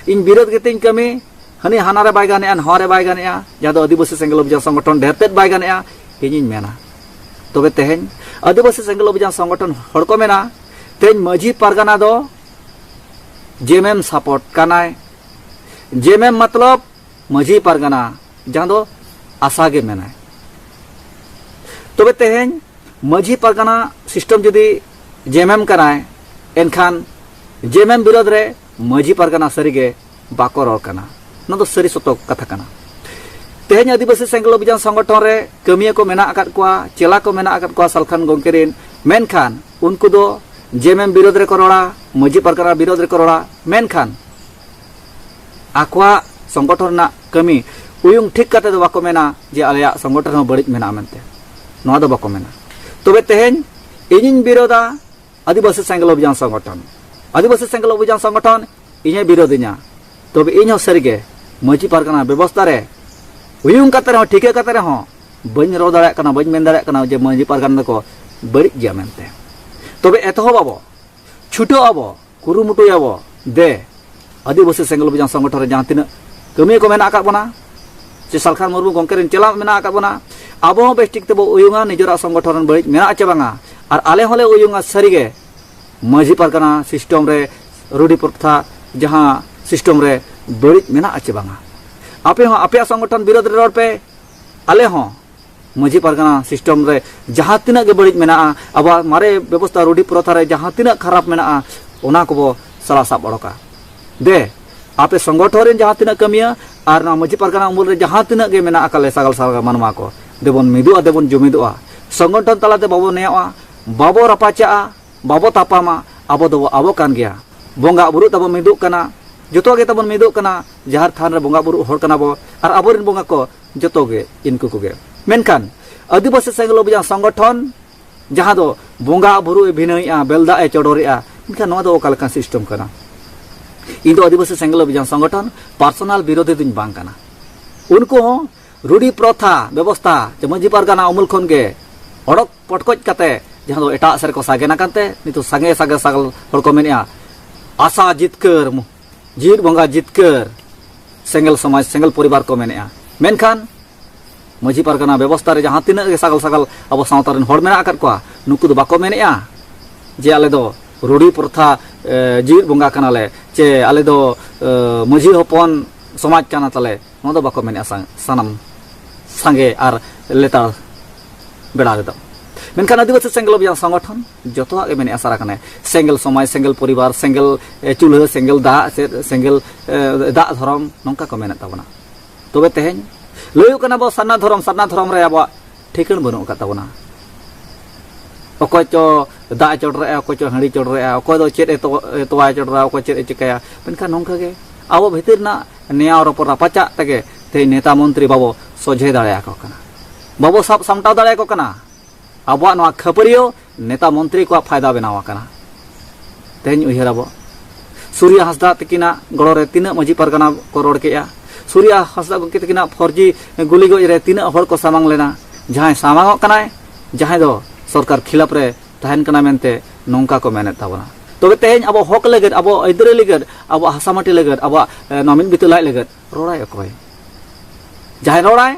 ᱤᱧ ᱵᱤᱨᱳᱫᱷ ᱜᱮᱛᱤᱧ ᱠᱟᱹᱢᱤ᱾ ᱦᱟᱹᱱᱤ ᱦᱟᱱᱟ ᱨᱮ ᱵᱟᱭ ᱜᱟᱱᱮᱜᱼᱟ, ᱱᱚᱣᱟ ᱨᱮ ᱵᱟᱭ ᱜᱟᱱᱮᱜᱼᱟ, ᱡᱟᱦᱟᱸ ᱫᱚ ᱟᱹᱫᱤᱵᱟᱹᱥᱤ ᱥᱮᱸᱜᱮᱞ ᱚᱵᱷᱤᱡᱟᱱ ᱥᱚᱝᱜᱚᱴᱷᱚᱱ ᱰᱷᱮᱨ ᱛᱮᱫ ᱵᱟᱭ ᱜᱟᱱᱮᱜᱼᱟ, ᱤᱧᱤᱧ ᱢᱮᱱᱟ᱾ ᱛᱚᱵᱮ ᱛᱮᱦᱮᱧ ᱟᱹᱫᱤᱵᱟᱹᱥᱤ ᱥᱮᱸᱜᱮᱞ ᱚᱵᱷᱤᱡᱟᱱ ᱥᱚᱝᱜᱚᱴᱷᱚᱱ ᱦᱚᱲ ᱠᱚ ᱢᱮᱱᱟ, ᱛᱮᱦᱮᱧ ᱢᱟᱹᱡᱷᱤ ᱯᱟᱨᱜᱟᱱᱟ ᱫᱚ ᱡᱮᱢᱮᱢ ᱥᱟᱯᱳᱨᱴ ᱠᱟᱱᱟᱭ᱾ ᱡᱮᱢᱮᱢ ᱢᱚᱛᱞᱚᱵ ᱢᱟᱹᱡᱷᱤ ᱯᱟᱨᱜᱟᱱᱟ, ᱡᱟᱦᱟᱸ ᱫᱚ ᱟᱥᱟ ᱜᱮ ᱢᱮᱱᱟᱭ᱾ ᱛᱚᱵᱮ ᱛᱮᱦᱮᱧ ᱢᱟᱹᱡᱷᱤ ᱯᱟᱨᱜᱟᱱᱟ ᱥᱤᱥᱴᱮᱢ ᱡᱩᱫᱤ ᱡᱮᱢᱮᱢ ᱠᱟᱱᱟᱭ, ᱮᱱᱠᱷᱟᱱ ᱡᱮᱢᱮᱢ ᱵᱤᱨᱳᱫᱷ ᱨᱮ ᱢᱟᱹᱡᱷᱤ ᱯᱟᱨᱜᱟᱱᱟ ᱥᱟᱹᱨᱤᱜᱮ ᱵᱟᱠᱚ ᱨᱚᱲ ᱠᱟᱱᱟ᱾ ᱱᱚᱣᱟ ᱫᱚ ᱥᱟᱹᱨᱤ ᱥᱚᱛᱚ ᱠᱟᱛᱷᱟ ᱠᱟᱱᱟ᱾ ᱛᱮᱦᱮᱧ ᱟᱹᱫᱤᱵᱟᱹᱥᱤ ᱥᱮᱸᱜᱮᱞ ᱚᱵᱷᱤᱡᱟᱱ ᱥᱚᱝᱜᱚᱴᱷᱚᱱ ᱨᱮ ᱠᱟᱹᱢᱤᱭᱟᱹ ᱠᱚ ᱢᱮᱱᱟᱜ ᱟᱠᱟᱫ ᱠᱚᱣᱟ, ᱪᱮᱞᱟ ᱠᱚ ᱢᱮᱱᱟᱜ ᱟᱠᱟᱫ ᱠᱚᱣᱟ ᱥᱟᱞᱠᱷᱟᱱ ᱜᱚᱢᱠᱮ ᱨᱮᱱ, ᱢᱮᱱᱠᱷᱟᱱ ᱩᱱᱠᱩ ᱫᱚ ᱡᱮᱢᱮᱢ ᱵᱤᱨᱳᱫᱷ ᱨᱮᱠᱚ ᱨᱚᱲᱟ, ᱢᱟᱹᱡᱷᱤ ᱯᱟᱨᱜᱟᱱᱟ ᱵᱤᱨᱳᱫᱷ ᱨᱮᱠᱚ ᱨᱚᱲᱟ, ᱢᱮᱱᱠᱷᱟᱱ ᱟᱠᱚᱣᱟᱜ ᱥᱚᱝᱜᱚᱴᱷᱚᱱ ᱨᱮᱱᱟᱜ ᱠᱟᱹᱢᱤ ᱩᱭᱩᱝ ᱴᱷᱤᱠ ᱠᱟᱛᱮ ᱫᱚ ᱵᱟᱠᱚ ᱢᱮᱱᱟ ᱡᱮ ᱟᱞᱮᱭᱟᱜ ᱥᱚᱝᱜᱚᱴᱷᱚᱱ ᱦᱚᱸ ᱵᱟᱹᱲᱤᱡ ᱢᱮᱱᱟᱜᱼᱟ ᱢᱮᱱᱛᱮ, ᱱᱚᱣᱟ ᱫᱚ ᱵᱟᱠᱚ ᱢᱮᱱᱟ᱾ ᱛᱚᱵᱮ ᱛᱮᱦᱮᱧ ᱤᱧᱤᱧ ᱵᱤᱨᱳᱫᱟ ᱟᱹᱫᱤᱵᱟᱹᱥᱤ ᱥᱮᱸᱜᱮᱞ ᱚᱵᱷᱤᱡᱟᱱ ᱥᱚᱝᱜᱚᱴᱷᱚᱱ, ᱟᱹᱫᱤᱵᱟᱹᱥᱤ ᱥᱮᱸᱜᱮᱞ ᱚᱵᱷᱤᱡᱟᱱ ᱥᱚᱝᱜᱚᱴᱷᱚᱱ ᱤᱧᱮ ᱵᱤᱨᱳᱫᱤᱧᱟ, ᱛᱚᱵᱮ ᱤᱧ ᱦᱚᱸ ᱥᱟᱹᱨᱤᱜᱮ ᱢᱟᱹᱡᱷᱤ ᱯᱟᱨᱜᱟᱱᱟ ᱵᱮᱵᱚᱥᱛᱟ ᱨᱮ ᱩᱭᱩᱝ ᱠᱟᱛᱮ ᱨᱮᱦᱚᱸ, ᱴᱷᱤᱠᱟᱹ ᱠᱟᱛᱮ ᱨᱮᱦᱚᱸ ᱵᱟᱹᱧ ᱨᱚᱲ ᱫᱟᱲᱮᱭᱟᱜ ᱠᱟᱱᱟ, ᱵᱟᱹᱧ ᱢᱮᱱ ᱫᱟᱲᱮᱭᱟᱜ ᱠᱟᱱᱟ ᱡᱮ ᱢᱟᱹᱡᱷᱤ ᱯᱟᱨᱜᱟᱱᱟ ᱫᱚᱠᱚ ᱵᱟᱹᱲᱤᱡ ᱜᱮᱭᱟ ᱢᱮᱱᱛᱮ᱾ ᱛᱚᱵᱮ ᱮᱛᱚᱦᱚᱵ ᱟᱵᱚ, ᱪᱷᱩᱴᱟᱹᱣ ᱟᱵᱚ, ᱠᱩᱨᱩᱢᱩᱴᱩᱭᱟᱵᱚ, ᱫᱮ, ᱟᱹᱫᱤᱵᱟᱹᱥᱤ ᱥᱮᱸᱜᱮᱞ ᱚᱵᱷᱤᱡᱟᱱ ᱥᱚᱝᱜᱚᱴᱷᱚᱱ ᱨᱮ ᱡᱟᱦᱟᱸ ᱛᱤᱱᱟᱹᱜ ᱠᱟᱹᱢᱤᱭᱟᱹ ᱠᱚ ᱢᱮᱱᱟᱜ ᱟᱠᱟᱫ ᱵᱚᱱᱟ, ᱥᱮ ᱥᱟᱞᱠᱷᱟᱱ ᱢᱩᱨᱢᱩ ᱜᱚᱢᱠᱮ ᱨᱮᱱ ᱪᱮᱞᱟ ᱢᱮᱱᱟᱜ ᱟᱠᱟᱫ ᱵᱚᱱᱟ, ᱟᱵᱚ ᱦᱚᱸ ᱵᱮᱥ ᱴᱷᱤᱠ ᱛᱮᱵᱚ ᱩᱭᱩᱝᱟ ᱱᱤᱡᱮᱨᱟᱜ ᱥᱚᱝᱜᱚᱴᱷᱚᱱ ᱨᱮᱱ ᱵᱟᱹᱲᱤᱡ ᱢᱮᱱᱟᱜᱼᱟ ᱪᱮ ᱵᱟᱝᱟ, ᱟᱨ ᱟᱞᱮ ᱦᱚᱸᱞᱮ ᱩᱭᱩᱝᱟ ᱥᱟᱹᱨᱤᱜᱮ ᱢᱟᱹᱡᱷᱤ ᱯᱟᱨᱜᱟᱱᱟ ᱥᱤᱥᱴᱮᱢ ᱨᱮ, ᱨᱩᱰᱤ ᱯᱨᱚᱛᱷᱟ ᱡᱟᱦᱟᱸ ᱥᱤᱥᱴᱮᱢ ᱨᱮ ᱵᱟᱹᱲᱤᱡ ᱢᱮᱱᱟᱜᱼᱟ ᱪᱮ ᱵᱟᱝᱟ᱾ ᱟᱯᱮ ᱦᱚᱸ ᱟᱯᱮᱭᱟᱜ ᱥᱚᱝᱜᱚᱴᱷᱚᱱ ᱵᱤᱨᱳᱫᱷ ᱨᱮ ᱨᱚᱲ ᱯᱮ, ᱟᱞᱮ ᱦᱚᱸ ᱢᱟᱹᱡᱷᱤ ᱯᱟᱨᱜᱟᱱᱟ ᱥᱤᱥᱴᱮᱢ ᱨᱮ ᱡᱟᱦᱟᱸ ᱛᱤᱱᱟᱹᱜ ᱜᱮ ᱵᱟᱹᱲᱤᱡ ᱢᱮᱱᱟᱜᱼᱟ, ᱟᱵᱚᱣᱟᱜ ᱢᱟᱨᱮ ᱵᱮᱵᱚᱥᱛᱷᱟ ᱨᱩᱰᱤ ᱯᱨᱚᱛᱷᱟ ᱨᱮ ᱡᱟᱦᱟᱸ ᱛᱤᱱᱟᱹᱜ ᱠᱷᱟᱨᱟᱯ ᱢᱮᱱᱟᱜᱼᱟ, ᱚᱱᱟ ᱠᱚᱵᱚ ᱥᱟᱞᱟ ᱥᱟᱵ ᱚᱰᱚᱠᱟ᱾ ᱫᱮ, ᱟᱯᱮ ᱥᱚᱝᱜᱚᱴᱷᱚᱱ ᱨᱮᱱ ᱡᱟᱦᱟᱸ ᱛᱤᱱᱟᱹᱜ ᱠᱟᱹᱢᱤᱭᱟᱹ ᱟᱨ ᱱᱚᱣᱟ ᱢᱟᱹᱡᱷᱤ ᱯᱟᱨᱜᱟᱱᱟ ᱩᱢᱩᱞ ᱨᱮ ᱡᱟᱦᱟᱸ ᱛᱤᱱᱟᱹᱜ ᱜᱮ ᱢᱮᱱᱟᱜ ᱟᱠᱟᱫ ᱞᱮ ᱥᱟᱜᱟᱞ ᱥᱟᱜᱟᱞ ᱢᱟᱱᱣᱟ ᱠᱚ, ᱫᱮᱵᱚᱱ ᱢᱤᱫᱚᱜᱼᱟ, ᱫᱮᱵᱚᱱ ᱡᱩᱢᱤᱫᱚᱜᱼᱟ᱾ ᱥᱚᱝᱜᱚᱴᱷᱚᱱ ᱛᱟᱞᱟᱛᱮ ᱵᱟᱵᱚ ᱱᱮᱭᱟᱜᱼᱟ, ᱵᱟᱵᱚ ᱨᱟᱯᱟᱪᱟᱜᱼᱟ, ᱵᱟᱵᱚ ᱛᱟᱯᱟᱢᱟ᱾ ᱟᱵᱚ ᱫᱚᱵᱚ ᱟᱵᱚ ᱠᱟᱱ ᱜᱮᱭᱟ᱾ ᱵᱚᱸᱜᱟ ᱵᱩᱨᱩ ᱛᱟᱵᱚ ᱢᱤᱫᱚᱜ ᱠᱟᱱᱟ, ᱡᱚᱛᱚ ᱜᱮ ᱛᱟᱵᱚᱱ ᱢᱤᱫᱚᱜ ᱠᱟᱱᱟ, ᱡᱟᱦᱮᱨ ᱛᱷᱟᱱ ᱨᱮ ᱵᱚᱸᱜᱟ ᱵᱩᱨᱩ ᱦᱚᱲ ᱠᱟᱱᱟ ᱵᱚ, ᱟᱨ ᱟᱵᱚᱨᱮᱱ ᱵᱚᱸᱜᱟ ᱠᱚ ᱡᱚᱛᱚ ᱜᱮ ᱤᱱᱠᱩ ᱠᱚᱜᱮ᱾ ᱢᱮᱱᱠᱷᱟᱱ ᱟᱹᱫᱤᱵᱟᱹᱥᱤ ᱥᱮᱸᱜᱮᱞ ᱚᱵᱷᱤᱡᱟᱱ ᱥᱚᱝᱜᱚᱴᱷᱚᱱ, ᱡᱟᱦᱟᱸ ᱫᱚ ᱵᱚᱸᱜᱟ ᱵᱩᱨᱩ ᱮ ᱵᱷᱤᱱᱟᱹᱭᱮᱜᱼᱟ, ᱵᱮᱞ ᱫᱟᱜ ᱮ ᱪᱚᱰᱚᱨᱮᱜᱼᱟ, ᱢᱮᱱᱠᱷᱟᱱ ᱱᱚᱣᱟ ᱫᱚ ᱚᱠᱟ ᱞᱮᱠᱟᱱ ᱥᱤᱥᱴᱮᱢ ᱠᱟᱱᱟ? ᱤᱧ ᱫᱚ ᱟᱹᱫᱤᱵᱟᱹᱥᱤ ᱥᱮᱸᱜᱮᱞ ᱚᱵᱷᱤᱡᱟᱱ ᱥᱚᱝᱜᱚᱴᱷᱚᱱ ᱯᱟᱨᱥᱚᱱᱟᱞ ᱵᱤᱨᱳᱫᱷᱤ ᱫᱚᱧ ᱵᱟᱝ ᱠᱟᱱᱟ᱾ ᱩᱱᱠᱩ ᱦᱚᱸ ᱨᱩᱰᱤ ᱯᱨᱚᱛᱷᱟ ᱵᱮᱵᱚᱥᱛᱷᱟ ᱡᱮ ᱢᱟᱹᱡᱷᱤ ᱯᱟᱨᱜᱟᱱᱟ ᱩᱢᱩᱞ ᱠᱷᱚᱱ ᱜᱮ ᱚᱰᱚᱠ ᱯᱚᱴᱠᱚᱡ ᱠᱟᱛᱮ, ᱡᱟᱦᱟᱸ ᱫᱚ ᱮᱴᱟᱜ ᱥᱮᱫ ᱨᱮᱠᱚ ᱥᱟᱜᱮᱱ ᱟᱠᱟᱱ ᱛᱮ, ᱱᱤᱛᱚᱜ ᱥᱟᱸᱜᱮ ᱥᱟᱸᱜᱮ ᱥᱟᱜᱟᱞ ᱦᱚᱲ ᱠᱚ ᱢᱮᱱᱮᱜᱼᱟ, "ᱟᱥᱟ ᱡᱤᱛᱠᱟᱹᱨ, ᱡᱤᱣᱤᱫ ᱵᱚᱸᱜᱟ ᱡᱤᱛᱠᱟᱹᱨ, ᱥᱮᱸᱜᱮᱞ ᱥᱚᱢᱟᱡᱽ, ᱥᱮᱸᱜᱮᱞ ᱯᱚᱨᱤᱵᱟᱨ" ᱠᱚ ᱢᱮᱱᱮᱜᱼᱟ᱾ ᱢᱮᱱᱠᱷᱟᱱ ᱢᱟᱹᱡᱷᱤ ᱯᱟᱨᱜᱟᱱᱟ ᱵᱮᱵᱚᱥᱛᱷᱟ ᱨᱮ ᱡᱟᱦᱟᱸ ᱛᱤᱱᱟᱹᱜ ᱜᱮ ᱥᱟᱜᱟᱞ ᱥᱟᱜᱟᱞ ᱟᱵᱚ ᱥᱟᱶᱛᱟ ᱨᱮᱱ ᱦᱚᱲ ᱢᱮᱱᱟᱜ ᱟᱠᱟᱫ ᱠᱚᱣᱟ, ᱱᱩᱠᱩ ᱫᱚ ᱵᱟᱠᱚ ᱢᱮᱱᱮᱜᱼᱟ ᱡᱮ ᱟᱞᱮ ᱫᱚ ᱨᱩᱰᱤ ᱯᱨᱚᱛᱷᱟ, ᱮ, ᱡᱤᱣᱤᱫ ᱵᱚᱸᱜᱟ ᱠᱟᱱᱟᱞᱮ, ᱪᱮ ᱟᱞᱮ ᱫᱚ, ᱮ, ᱢᱟᱹᱡᱷᱤ ᱦᱚᱯᱚᱱ ᱥᱚᱢᱟᱡᱽ ᱠᱟᱱᱟ ᱛᱟᱞᱮ᱾ ᱱᱚᱣᱟ ᱫᱚ ᱵᱟᱠᱚ ᱢᱮᱱᱮᱜᱼᱟ ᱥᱟ-, ᱥᱟᱱᱟᱢ ᱥᱟᱸᱜᱮ ᱟᱨ ᱞᱮᱛᱟᱲ ᱵᱮᱲᱟ ᱨᱮᱫᱚ᱾ ᱢᱮᱱᱠᱷᱟᱱ ᱟᱹᱫᱤᱵᱟᱹᱥᱤ ᱥᱮᱸᱜᱮᱞ ᱚᱵᱷᱤᱡᱟᱱ ᱥᱚᱝᱜᱚᱴᱷᱚᱱ ᱡᱚᱛᱚᱣᱟᱜ ᱜᱮ ᱢᱮᱱᱮᱜᱼᱟ ᱥᱟᱨᱟ ᱠᱟᱱᱟᱭ, ᱥᱮᱸᱜᱮᱞ ᱥᱚᱢᱟᱡᱽ, ᱥᱮᱸᱜᱮᱞ ᱯᱚᱨᱤᱵᱟᱨ, ᱥᱮᱸᱜᱮᱞ, ᱮ, ᱪᱩᱞᱦᱟᱹ, ᱥᱮᱸᱜᱮᱞ ᱫᱟᱜ, ᱥᱮ-, ᱥᱮᱸᱜᱮᱞ, ᱮ, ᱫᱟᱜ ᱫᱷᱚᱨᱚᱢ, ᱱᱚᱝᱠᱟ ᱠᱚ ᱢᱮᱱᱮᱫ ᱛᱟᱵᱚᱱᱟ᱾ ᱛᱚᱵᱮ ᱛᱮᱦᱮᱧ ᱞᱟᱹᱭᱚᱜ ᱠᱟᱱᱟ ᱵᱚ ᱥᱟᱨᱱᱟ ᱫᱷᱚᱨᱚᱢ, ᱥᱟᱨᱱᱟ ᱫᱷᱚᱨᱚᱢ ᱨᱮ ᱟᱵᱚᱣᱟᱜ ᱴᱷᱤᱠᱟᱹᱱ ᱵᱟᱹᱱᱩᱜ ᱟᱠᱟᱫ ᱛᱟᱵᱚᱱᱟ᱾ ᱚᱠᱚᱭ ᱪᱚ ᱫᱟᱜ ᱮ ᱪᱚᱰᱚᱨᱮᱜᱼᱟ, ᱚᱠᱚᱭ ᱪᱚ ᱦᱟᱺᱰᱤ ᱪᱚᱰᱚᱨᱮᱜᱼᱟ, ᱚᱠᱚᱭ ᱫᱚ ᱪᱮᱫ ᱮ ᱛᱚ-, ᱮ ᱛᱚᱣᱟᱭ ᱪᱚᱰᱚᱨᱟ, ᱚᱠᱚᱭ ᱪᱮᱫ ᱮ ᱪᱤᱠᱟᱹᱭᱟ᱾ ᱢᱮᱱᱠᱷᱟᱱ ᱱᱚᱝᱠᱟ ᱜᱮ ᱟᱵᱚ ᱵᱷᱤᱛᱤᱨ ᱨᱮᱱᱟᱜ ᱱᱮᱭᱟᱣ ᱨᱚᱯᱚᱲ ᱨᱟᱯᱟᱪᱟᱜ ᱛᱮᱜᱮ ᱛᱮᱦᱮᱧ ᱱᱮᱛᱟ ᱢᱚᱱᱛᱨᱤ ᱵᱟᱵᱚ ᱥᱚᱡᱷᱮ ᱫᱟᱲᱮᱭᱟᱠᱚ ᱠᱟᱱᱟ, ᱵᱟᱵᱚ ᱥᱟᱵ ᱥᱟᱢᱴᱟᱣ ᱫᱟᱲᱮᱭᱟᱠᱚ ᱠᱟᱱᱟ᱾ ᱟᱵᱚᱣᱟᱜ ᱱᱚᱣᱟ ᱠᱷᱟᱹᱯᱟᱹᱨᱤᱭᱟᱹ ᱱᱮᱛᱟ ᱢᱚᱱᱛᱨᱤ ᱠᱚᱣᱟᱜ ᱯᱷᱟᱭᱫᱟ ᱵᱮᱱᱟᱣ ᱟᱠᱟᱱᱟ᱾ ᱛᱮᱦᱮᱧ ᱩᱭᱦᱟᱹᱨ ᱟᱵᱚ, ᱥᱩᱨᱤᱭᱟ ᱦᱟᱸᱥᱫᱟ ᱛᱤᱠᱤᱱᱟᱜ ᱜᱚᱲᱚ ᱨᱮ ᱛᱤᱱᱟᱹᱜ ᱢᱟᱹᱡᱷᱤ ᱯᱟᱨᱜᱟᱱᱟ ᱠᱚ ᱨᱚᱲ ᱠᱮᱜᱼᱟ? ᱥᱩᱨᱤᱭᱟ ᱦᱟᱸᱥᱫᱟ ᱜᱚᱢᱠᱮ ᱛᱤᱠᱤᱱᱟᱜ ᱯᱷᱚᱨᱡᱤ ᱜᱩᱞᱤ ᱜᱚᱡ ᱨᱮ ᱛᱤᱱᱟᱹᱜ ᱦᱚᱲ ᱠᱚ ᱥᱟᱢᱟᱝ ᱞᱮᱱᱟ? ᱡᱟᱦᱟᱸᱭ ᱥᱟᱢᱟᱝᱚᱜ ᱠᱟᱱᱟᱭ, ᱡᱟᱦᱟᱸᱭ ᱫᱚ ᱥᱚᱨᱠᱟᱨ ᱠᱷᱤᱞᱟᱯ ᱨᱮ ᱛᱟᱦᱮᱱ ᱠᱟᱱᱟ ᱢᱮᱱᱛᱮ ᱱᱚᱝᱠᱟ ᱠᱚ ᱢᱮᱱᱮᱫ ᱛᱟᱵᱚᱱᱟ᱾ ᱛᱚᱵᱮ ᱛᱮᱦᱮᱧ ᱟᱵᱚ ᱦᱚᱠ ᱞᱟᱹᱜᱤᱫ, ᱟᱵᱚ ᱟᱹᱭᱫᱟᱹᱨᱤ ᱞᱟᱹᱜᱤᱫ, ᱟᱵᱚᱣᱟᱜ ᱦᱟᱥᱟ ᱢᱟᱹᱴᱤ ᱞᱟᱹᱜᱤᱫ, ᱟᱵᱚᱣᱟᱜ, ᱮ, ᱱᱚᱣᱟ ᱢᱤᱫ ᱵᱤᱛᱟᱹ ᱞᱟᱡ ᱞᱟᱹᱜᱤᱫ ᱨᱚᱲᱟᱭ ᱚᱠᱚᱭ? ᱡᱟᱦᱟᱸᱭ ᱨᱚᱲᱟᱭ,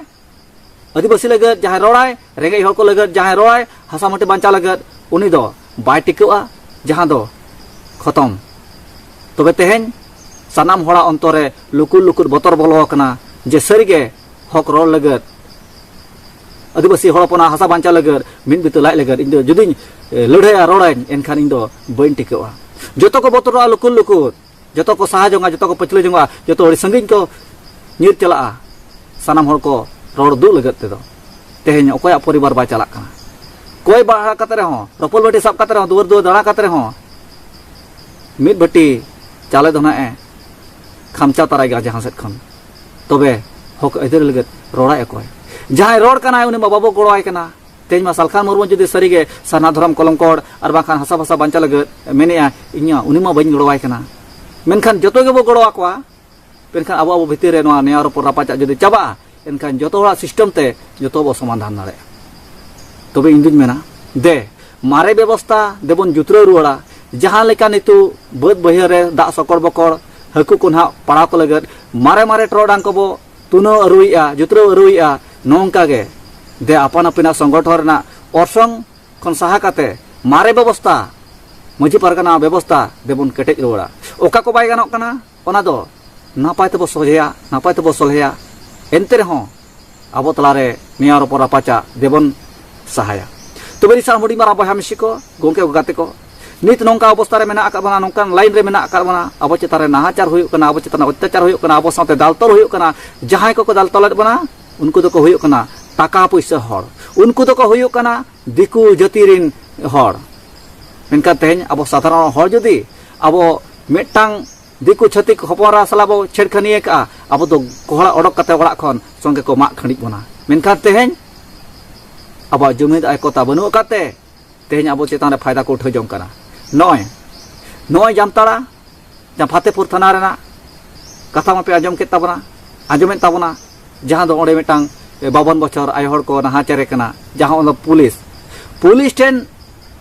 ᱟᱹᱫᱤᱵᱟᱹᱥᱤ ᱞᱟᱹᱜᱤᱫ ᱡᱟᱦᱟᱸᱭ ᱨᱚᱲᱟᱭ, ᱨᱮᱸᱜᱮᱡ ᱦᱚᱲ ᱠᱚ ᱞᱟᱹᱜᱤᱫ ᱡᱟᱦᱟᱸᱭ ᱨᱚᱲᱟᱭ, ᱦᱟᱥᱟ ᱢᱟᱹᱴᱤ ᱵᱟᱧᱪᱟᱣ ᱞᱟᱹᱜᱤᱫ, ᱩᱱᱤ ᱫᱚ ᱵᱟᱭ ᱴᱤᱠᱟᱹᱜᱼᱟ, ᱡᱟᱦᱟᱸ ᱫᱚ ᱠᱷᱚᱛᱚᱢ᱾ ᱛᱚᱵᱮ ᱛᱮᱦᱮᱧ ᱥᱟᱱᱟᱢ ᱦᱚᱲᱟᱜ ᱚᱱᱛᱚᱨ ᱨᱮ ᱞᱩᱠᱩᱨ ᱞᱩᱠᱩᱨ ᱵᱚᱛᱚᱨ ᱵᱚᱞᱚ ᱟᱠᱟᱱᱟ ᱡᱮ ᱥᱟᱹᱨᱤᱜᱮ ᱦᱚᱠ ᱨᱚᱲ ᱞᱟᱹᱜᱤᱫ, ᱟᱹᱫᱤᱵᱟᱹᱥᱤ ᱦᱚᱲ ᱦᱚᱯᱚᱱᱟᱜ ᱦᱟᱥᱟ ᱵᱟᱧᱪᱟᱣ ᱞᱟᱹᱜᱤᱫ, ᱢᱤᱫ ᱵᱤᱛᱟᱹ ᱞᱟᱡ ᱞᱟᱹᱜᱤᱫ ᱤᱧ ᱫᱚ ᱡᱩᱫᱤᱧ, ᱮ, ᱞᱟᱹᱲᱦᱟᱹᱭᱟ, ᱨᱚᱲᱟᱹᱧ, ᱮᱱᱠᱷᱟᱱ ᱤᱧ ᱫᱚ ᱵᱟᱹᱧ ᱴᱤᱠᱟᱹᱜᱼᱟ᱾ ᱡᱚᱛᱚ ᱠᱚ ᱵᱚᱛᱚᱨᱚᱜᱼᱟ ᱞᱩᱠᱩᱨ ᱞᱩᱠᱩᱨ, ᱡᱚᱛᱚ ᱠᱚ ᱥᱟᱦᱟ ᱡᱚᱝᱟ, ᱡᱚᱛᱚ ᱠᱚ ᱯᱟᱹᱪᱷᱞᱟᱹ ᱡᱚᱝᱟ, ᱡᱚᱛᱚ ᱟᱹᱰᱤ ᱥᱟᱺᱜᱤᱧ ᱠᱚ ᱧᱤᱨ ᱪᱟᱞᱟᱜᱼᱟ᱾ ᱥᱟᱱᱟᱢ ᱦᱚᱲ ᱠᱚ ᱨᱚᱲ ᱫᱩᱜ ᱞᱟᱹᱜᱤᱫ ᱛᱮᱫᱚ᱾ ᱛᱮᱦᱮᱧ ᱚᱠᱚᱭᱟᱜ ᱯᱚᱨᱤᱵᱟᱨ ᱵᱟᱭ ᱪᱟᱞᱟᱜ ᱠᱟᱱᱟ? ᱠᱚᱭ ᱵᱟᱲᱟ ᱠᱟᱛᱮ ᱨᱮᱦᱚᱸ, ᱨᱚᱯᱚᱞ ᱵᱟᱹᱴᱤ ᱥᱟᱵ ᱠᱟᱛᱮ ᱨᱮᱦᱚᱸ, ᱫᱩᱣᱟᱹᱨ ᱫᱩᱣᱟᱹᱨ ᱫᱟᱬᱟ ᱠᱟᱛᱮ ᱨᱮᱦᱚᱸ, ᱢᱤᱫ ᱵᱟᱹᱴᱤ ᱪᱟᱣᱞᱮ ᱫᱚ ᱱᱟᱜ ᱮ ᱠᱷᱟᱢᱪᱟ ᱛᱟᱨᱟᱭ ᱜᱮᱭᱟ ᱡᱟᱦᱟᱸ ᱥᱮᱫ ᱠᱷᱚᱱ᱾ ᱛᱚᱵᱮ ᱦᱚᱠ ᱟᱹᱭᱫᱟᱹᱨᱤ ᱞᱟᱹᱜᱤᱫ ᱨᱚᱲᱟᱭ ᱚᱠᱚᱭ? ᱡᱟᱦᱟᱸᱭ ᱨᱚᱲ ᱠᱟᱱᱟᱭ, ᱩᱱᱤ ᱢᱟ ᱵᱟᱵᱚ ᱜᱚᱲᱚᱣᱟᱭ ᱠᱟᱱᱟ᱾ ᱛᱮᱦᱮᱧ ᱢᱟ ᱥᱟᱞᱠᱷᱟᱱ ᱢᱩᱨᱢᱩ ᱡᱩᱫᱤ ᱥᱟᱹᱨᱤᱜᱮ ᱥᱟᱨᱱᱟ ᱫᱷᱚᱨᱚᱢ ᱠᱚᱞᱚᱝᱠᱚᱲ ᱟᱨ ᱵᱟᱝᱠᱷᱟᱱ ᱦᱟᱥᱟ ᱵᱷᱟᱥᱟ ᱵᱟᱧᱪᱟᱣ ᱞᱟᱹᱜᱤᱫ ᱢᱮᱱᱮᱜᱼᱟ, ᱤᱧ ᱢᱟ ᱩᱱᱤ ᱢᱟ ᱵᱟᱹᱧ ᱜᱚᱲᱚᱣᱟᱭ ᱠᱟᱱᱟ᱾ ᱢᱮᱱᱠᱷᱟᱱ ᱡᱚᱛᱚ ᱜᱮᱵᱚ ᱜᱚᱲᱚᱣᱟᱠᱚᱣᱟ᱾ ᱢᱮᱱᱠᱷᱟᱱ ᱟᱵᱚ, ᱟᱵᱚ ᱵᱷᱤᱛᱤᱨ ᱨᱮ ᱱᱚᱣᱟ ᱱᱮᱭᱟᱣ ᱨᱚᱯᱚᱲ ᱨᱟᱯᱟᱪᱟᱜ ᱡᱩᱫᱤ ᱪᱟᱵᱟᱜᱼᱟ, ᱮᱱᱠᱷᱟᱱ ᱡᱚᱛᱚ ᱦᱚᱲᱟᱜ system ᱛᱮ ᱡᱚᱛᱚ ᱵᱚ ᱥᱚᱢᱟᱫᱷᱟᱱ ᱫᱟᱲᱮᱭᱟᱜᱼᱟ᱾ ᱛᱚᱵᱮ ᱤᱧ ᱫᱩᱧ ᱢᱮᱱᱟ, ᱫᱮ, ᱢᱟᱨᱮ ᱵᱮᱵᱚᱥᱛᱟ ᱫᱮᱵᱚᱱ ᱡᱩᱛᱨᱟᱹᱣ ᱨᱩᱣᱟᱹᱲᱟ᱾ ᱡᱟᱦᱟᱸ ᱞᱮᱠᱟ ᱱᱤᱛᱚᱜ ᱵᱟᱹᱫᱽ ᱵᱟᱹᱭᱦᱟᱹᱲ ᱨᱮ ᱫᱟᱜ ᱥᱚᱠᱚᱲ ᱵᱚᱠᱚᱲ, ᱦᱟᱹᱠᱩ ᱠᱚ ᱱᱟᱦᱟᱜ ᱯᱟᱲᱟᱣ ᱠᱚ ᱞᱟᱹᱜᱤᱫ ᱢᱟᱨᱮ ᱢᱟᱨᱮ ᱴᱚᱨᱚᱰᱟᱝ ᱠᱚᱵᱚ ᱛᱩᱱᱟᱹᱣ ᱟᱹᱨᱩᱭᱮᱫᱼᱟ, ᱡᱩᱛᱨᱟᱹᱣ ᱟᱹᱨᱩᱭᱮᱫᱼᱟ, ᱱᱚᱝᱠᱟ ᱜᱮ ᱫᱮ ᱟᱯᱟᱱ ᱟᱹᱯᱤᱱᱟᱜ ᱥᱚᱝᱜᱚᱴᱷᱚᱱ ᱨᱮᱱᱟᱜ ᱚᱨᱥᱚᱝ ᱠᱷᱚᱱ ᱥᱟᱦᱟ ᱠᱟᱛᱮ ᱢᱟᱨᱮ ᱵᱮᱵᱚᱥᱛᱟ, ᱢᱟᱹᱡᱷᱤ ᱯᱟᱨᱜᱟᱱᱟ ᱵᱮᱵᱚᱥᱛᱟ ᱫᱮᱵᱚᱱ ᱠᱮᱴᱮᱡ ᱨᱩᱣᱟᱹᱲᱟ᱾ ᱚᱠᱟ ᱠᱚ ᱵᱟᱭ ᱜᱟᱱᱚᱜ ᱠᱟᱱᱟ, ᱚᱱᱟ ᱫᱚ ᱱᱟᱯᱟᱭ ᱛᱮᱵᱚ ᱥᱚᱞᱦᱮᱭᱟ, ᱱᱟᱯᱟᱭ ᱛᱮᱵᱚ ᱥᱚᱞᱦᱮᱭᱟ᱾ ᱮᱱᱛᱮ ᱨᱮᱦᱚᱸ ᱟᱵᱚ ᱛᱟᱞᱟᱨᱮ ᱱᱮᱭᱟᱣ ᱨᱚᱯᱚᱲ ᱨᱟᱯᱟᱪᱟᱜ ᱫᱮᱵᱚᱱ ᱥᱟᱦᱟᱭᱟ᱾ ᱛᱚᱵᱮ ᱨᱤᱥᱟᱱ ᱦᱩᱰᱤᱧ ᱢᱟᱨᱟᱝ ᱵᱚᱭᱦᱟ ᱢᱤᱥᱤ ᱠᱚ, ᱜᱚᱢᱠᱮ ᱠᱚ, ᱜᱟᱛᱮ ᱠᱚ, ᱱᱤᱛ ᱱᱚᱝᱠᱟ ᱚᱵᱚᱥᱛᱟ ᱨᱮ ᱢᱮᱱᱟᱜ ᱟᱠᱟᱫ ᱵᱚᱱᱟ, ᱱᱚᱝᱠᱟᱱ line ᱨᱮ ᱢᱮᱱᱟᱜ ᱟᱠᱟᱫ ᱵᱚᱱᱟ, ᱟᱵᱚ ᱪᱮᱛᱟᱱ ᱨᱮ ᱱᱟᱦᱟᱪᱟᱨ ᱦᱩᱭᱩᱜ ᱠᱟᱱᱟ, ᱟᱵᱚ ᱪᱮᱛᱟᱱ ᱨᱮ ᱚᱛᱛᱟᱪᱟᱨ ᱦᱩᱭᱩᱜ ᱠᱟᱱᱟ, ᱟᱵᱚ ᱥᱟᱶᱛᱮ ᱫᱟᱞᱛᱚᱞ ᱦᱩᱭᱩᱜ ᱠᱟᱱᱟ᱾ ᱡᱟᱦᱟᱸᱭ ᱠᱚᱠᱚ ᱫᱟᱞᱛᱚᱞᱮᱫ ᱵᱚᱱᱟ, ᱩᱱᱠᱩ ᱫᱚᱠᱚ ᱦᱩᱭᱩᱜ ᱠᱟᱱᱟ ᱴᱟᱠᱟ ᱯᱩᱭᱥᱟᱹ ᱦᱚᱲ, ᱩᱱᱠᱩ ᱫᱚᱠᱚ ᱦᱩᱭᱩᱜ ᱠᱟᱱᱟ ᱫᱤᱠᱩ ᱡᱟᱹᱛᱤ ᱨᱤᱱ ᱦᱚᱲ᱾ ᱢᱮᱱᱠᱷᱟᱱ ᱛᱮᱦᱮᱧ ᱟᱵᱚ ᱥᱟᱫᱷᱟᱨᱚᱱ ᱦᱚᱲ ᱡᱩᱫᱤ ᱟᱵᱚ ᱢᱤᱫᱴᱟᱝ ᱫᱤᱠᱩ ᱪᱷᱟᱹᱛᱤᱠ ᱦᱚᱯᱚᱱ ᱮᱨᱟ ᱥᱟᱞᱟᱜ ᱵᱚ ᱪᱷᱮᱲᱠᱷᱟᱹᱱᱤ ᱟᱠᱟᱜᱼᱟ, ᱟᱵᱚ ᱫᱚ ᱜᱚᱦᱲᱟ ᱚᱰᱚᱠ ᱠᱟᱛᱮ ᱚᱲᱟᱜ ᱠᱷᱚᱱ ᱥᱚᱸᱜᱮ ᱠᱚ ᱢᱟᱜ ᱠᱷᱟᱹᱲᱤᱡ ᱵᱚᱱᱟ᱾ ᱢᱮᱱᱠᱷᱟᱱ ᱛᱮᱦᱮᱧ ᱟᱵᱚᱣᱟᱜ ᱡᱩᱢᱤᱫ ᱟᱭᱠᱚᱛᱟ ᱵᱟᱹᱱᱩᱜ ᱟᱠᱟᱫ ᱛᱮ ᱛᱮᱦᱮᱧ ᱟᱵᱚ ᱪᱮᱛᱟᱱ ᱨᱮ ᱯᱷᱟᱭᱫᱟ ᱠᱚ ᱩᱴᱷᱟᱹᱣ ᱡᱚᱝ ᱠᱟᱱᱟ᱾ ᱱᱚᱜᱼᱚᱭ, ᱱᱚᱜᱼᱚᱭ ᱡᱟᱢᱛᱟᱲᱟ, ᱡᱟᱦᱟᱸ ᱯᱷᱟᱛᱮᱯᱩᱨ ᱛᱷᱟᱱᱟ ᱨᱮᱱᱟᱜ ᱠᱟᱛᱷᱟ ᱢᱟᱯᱮ ᱟᱸᱡᱚᱢ ᱠᱮᱫ ᱛᱟᱵᱚᱱᱟ, ᱟᱸᱡᱚᱢᱮᱫ ᱛᱟᱵᱚᱱᱟ, ᱡᱟᱦᱟᱸ ᱫᱚ ᱚᱸᱰᱮ ᱢᱤᱫᱴᱟᱝ ᱵᱟᱵᱚᱱ ᱵᱚᱪᱷᱚᱨ ᱟᱭᱳ ᱦᱚᱲ ᱠᱚ ᱱᱟᱦᱟᱪᱟᱨᱮ ᱠᱟᱱᱟ, ᱡᱟᱦᱟᱸ ᱚᱱᱟ ᱯᱩᱞᱤᱥ, ᱯᱩᱞᱤᱥ ᱴᱷᱮᱱ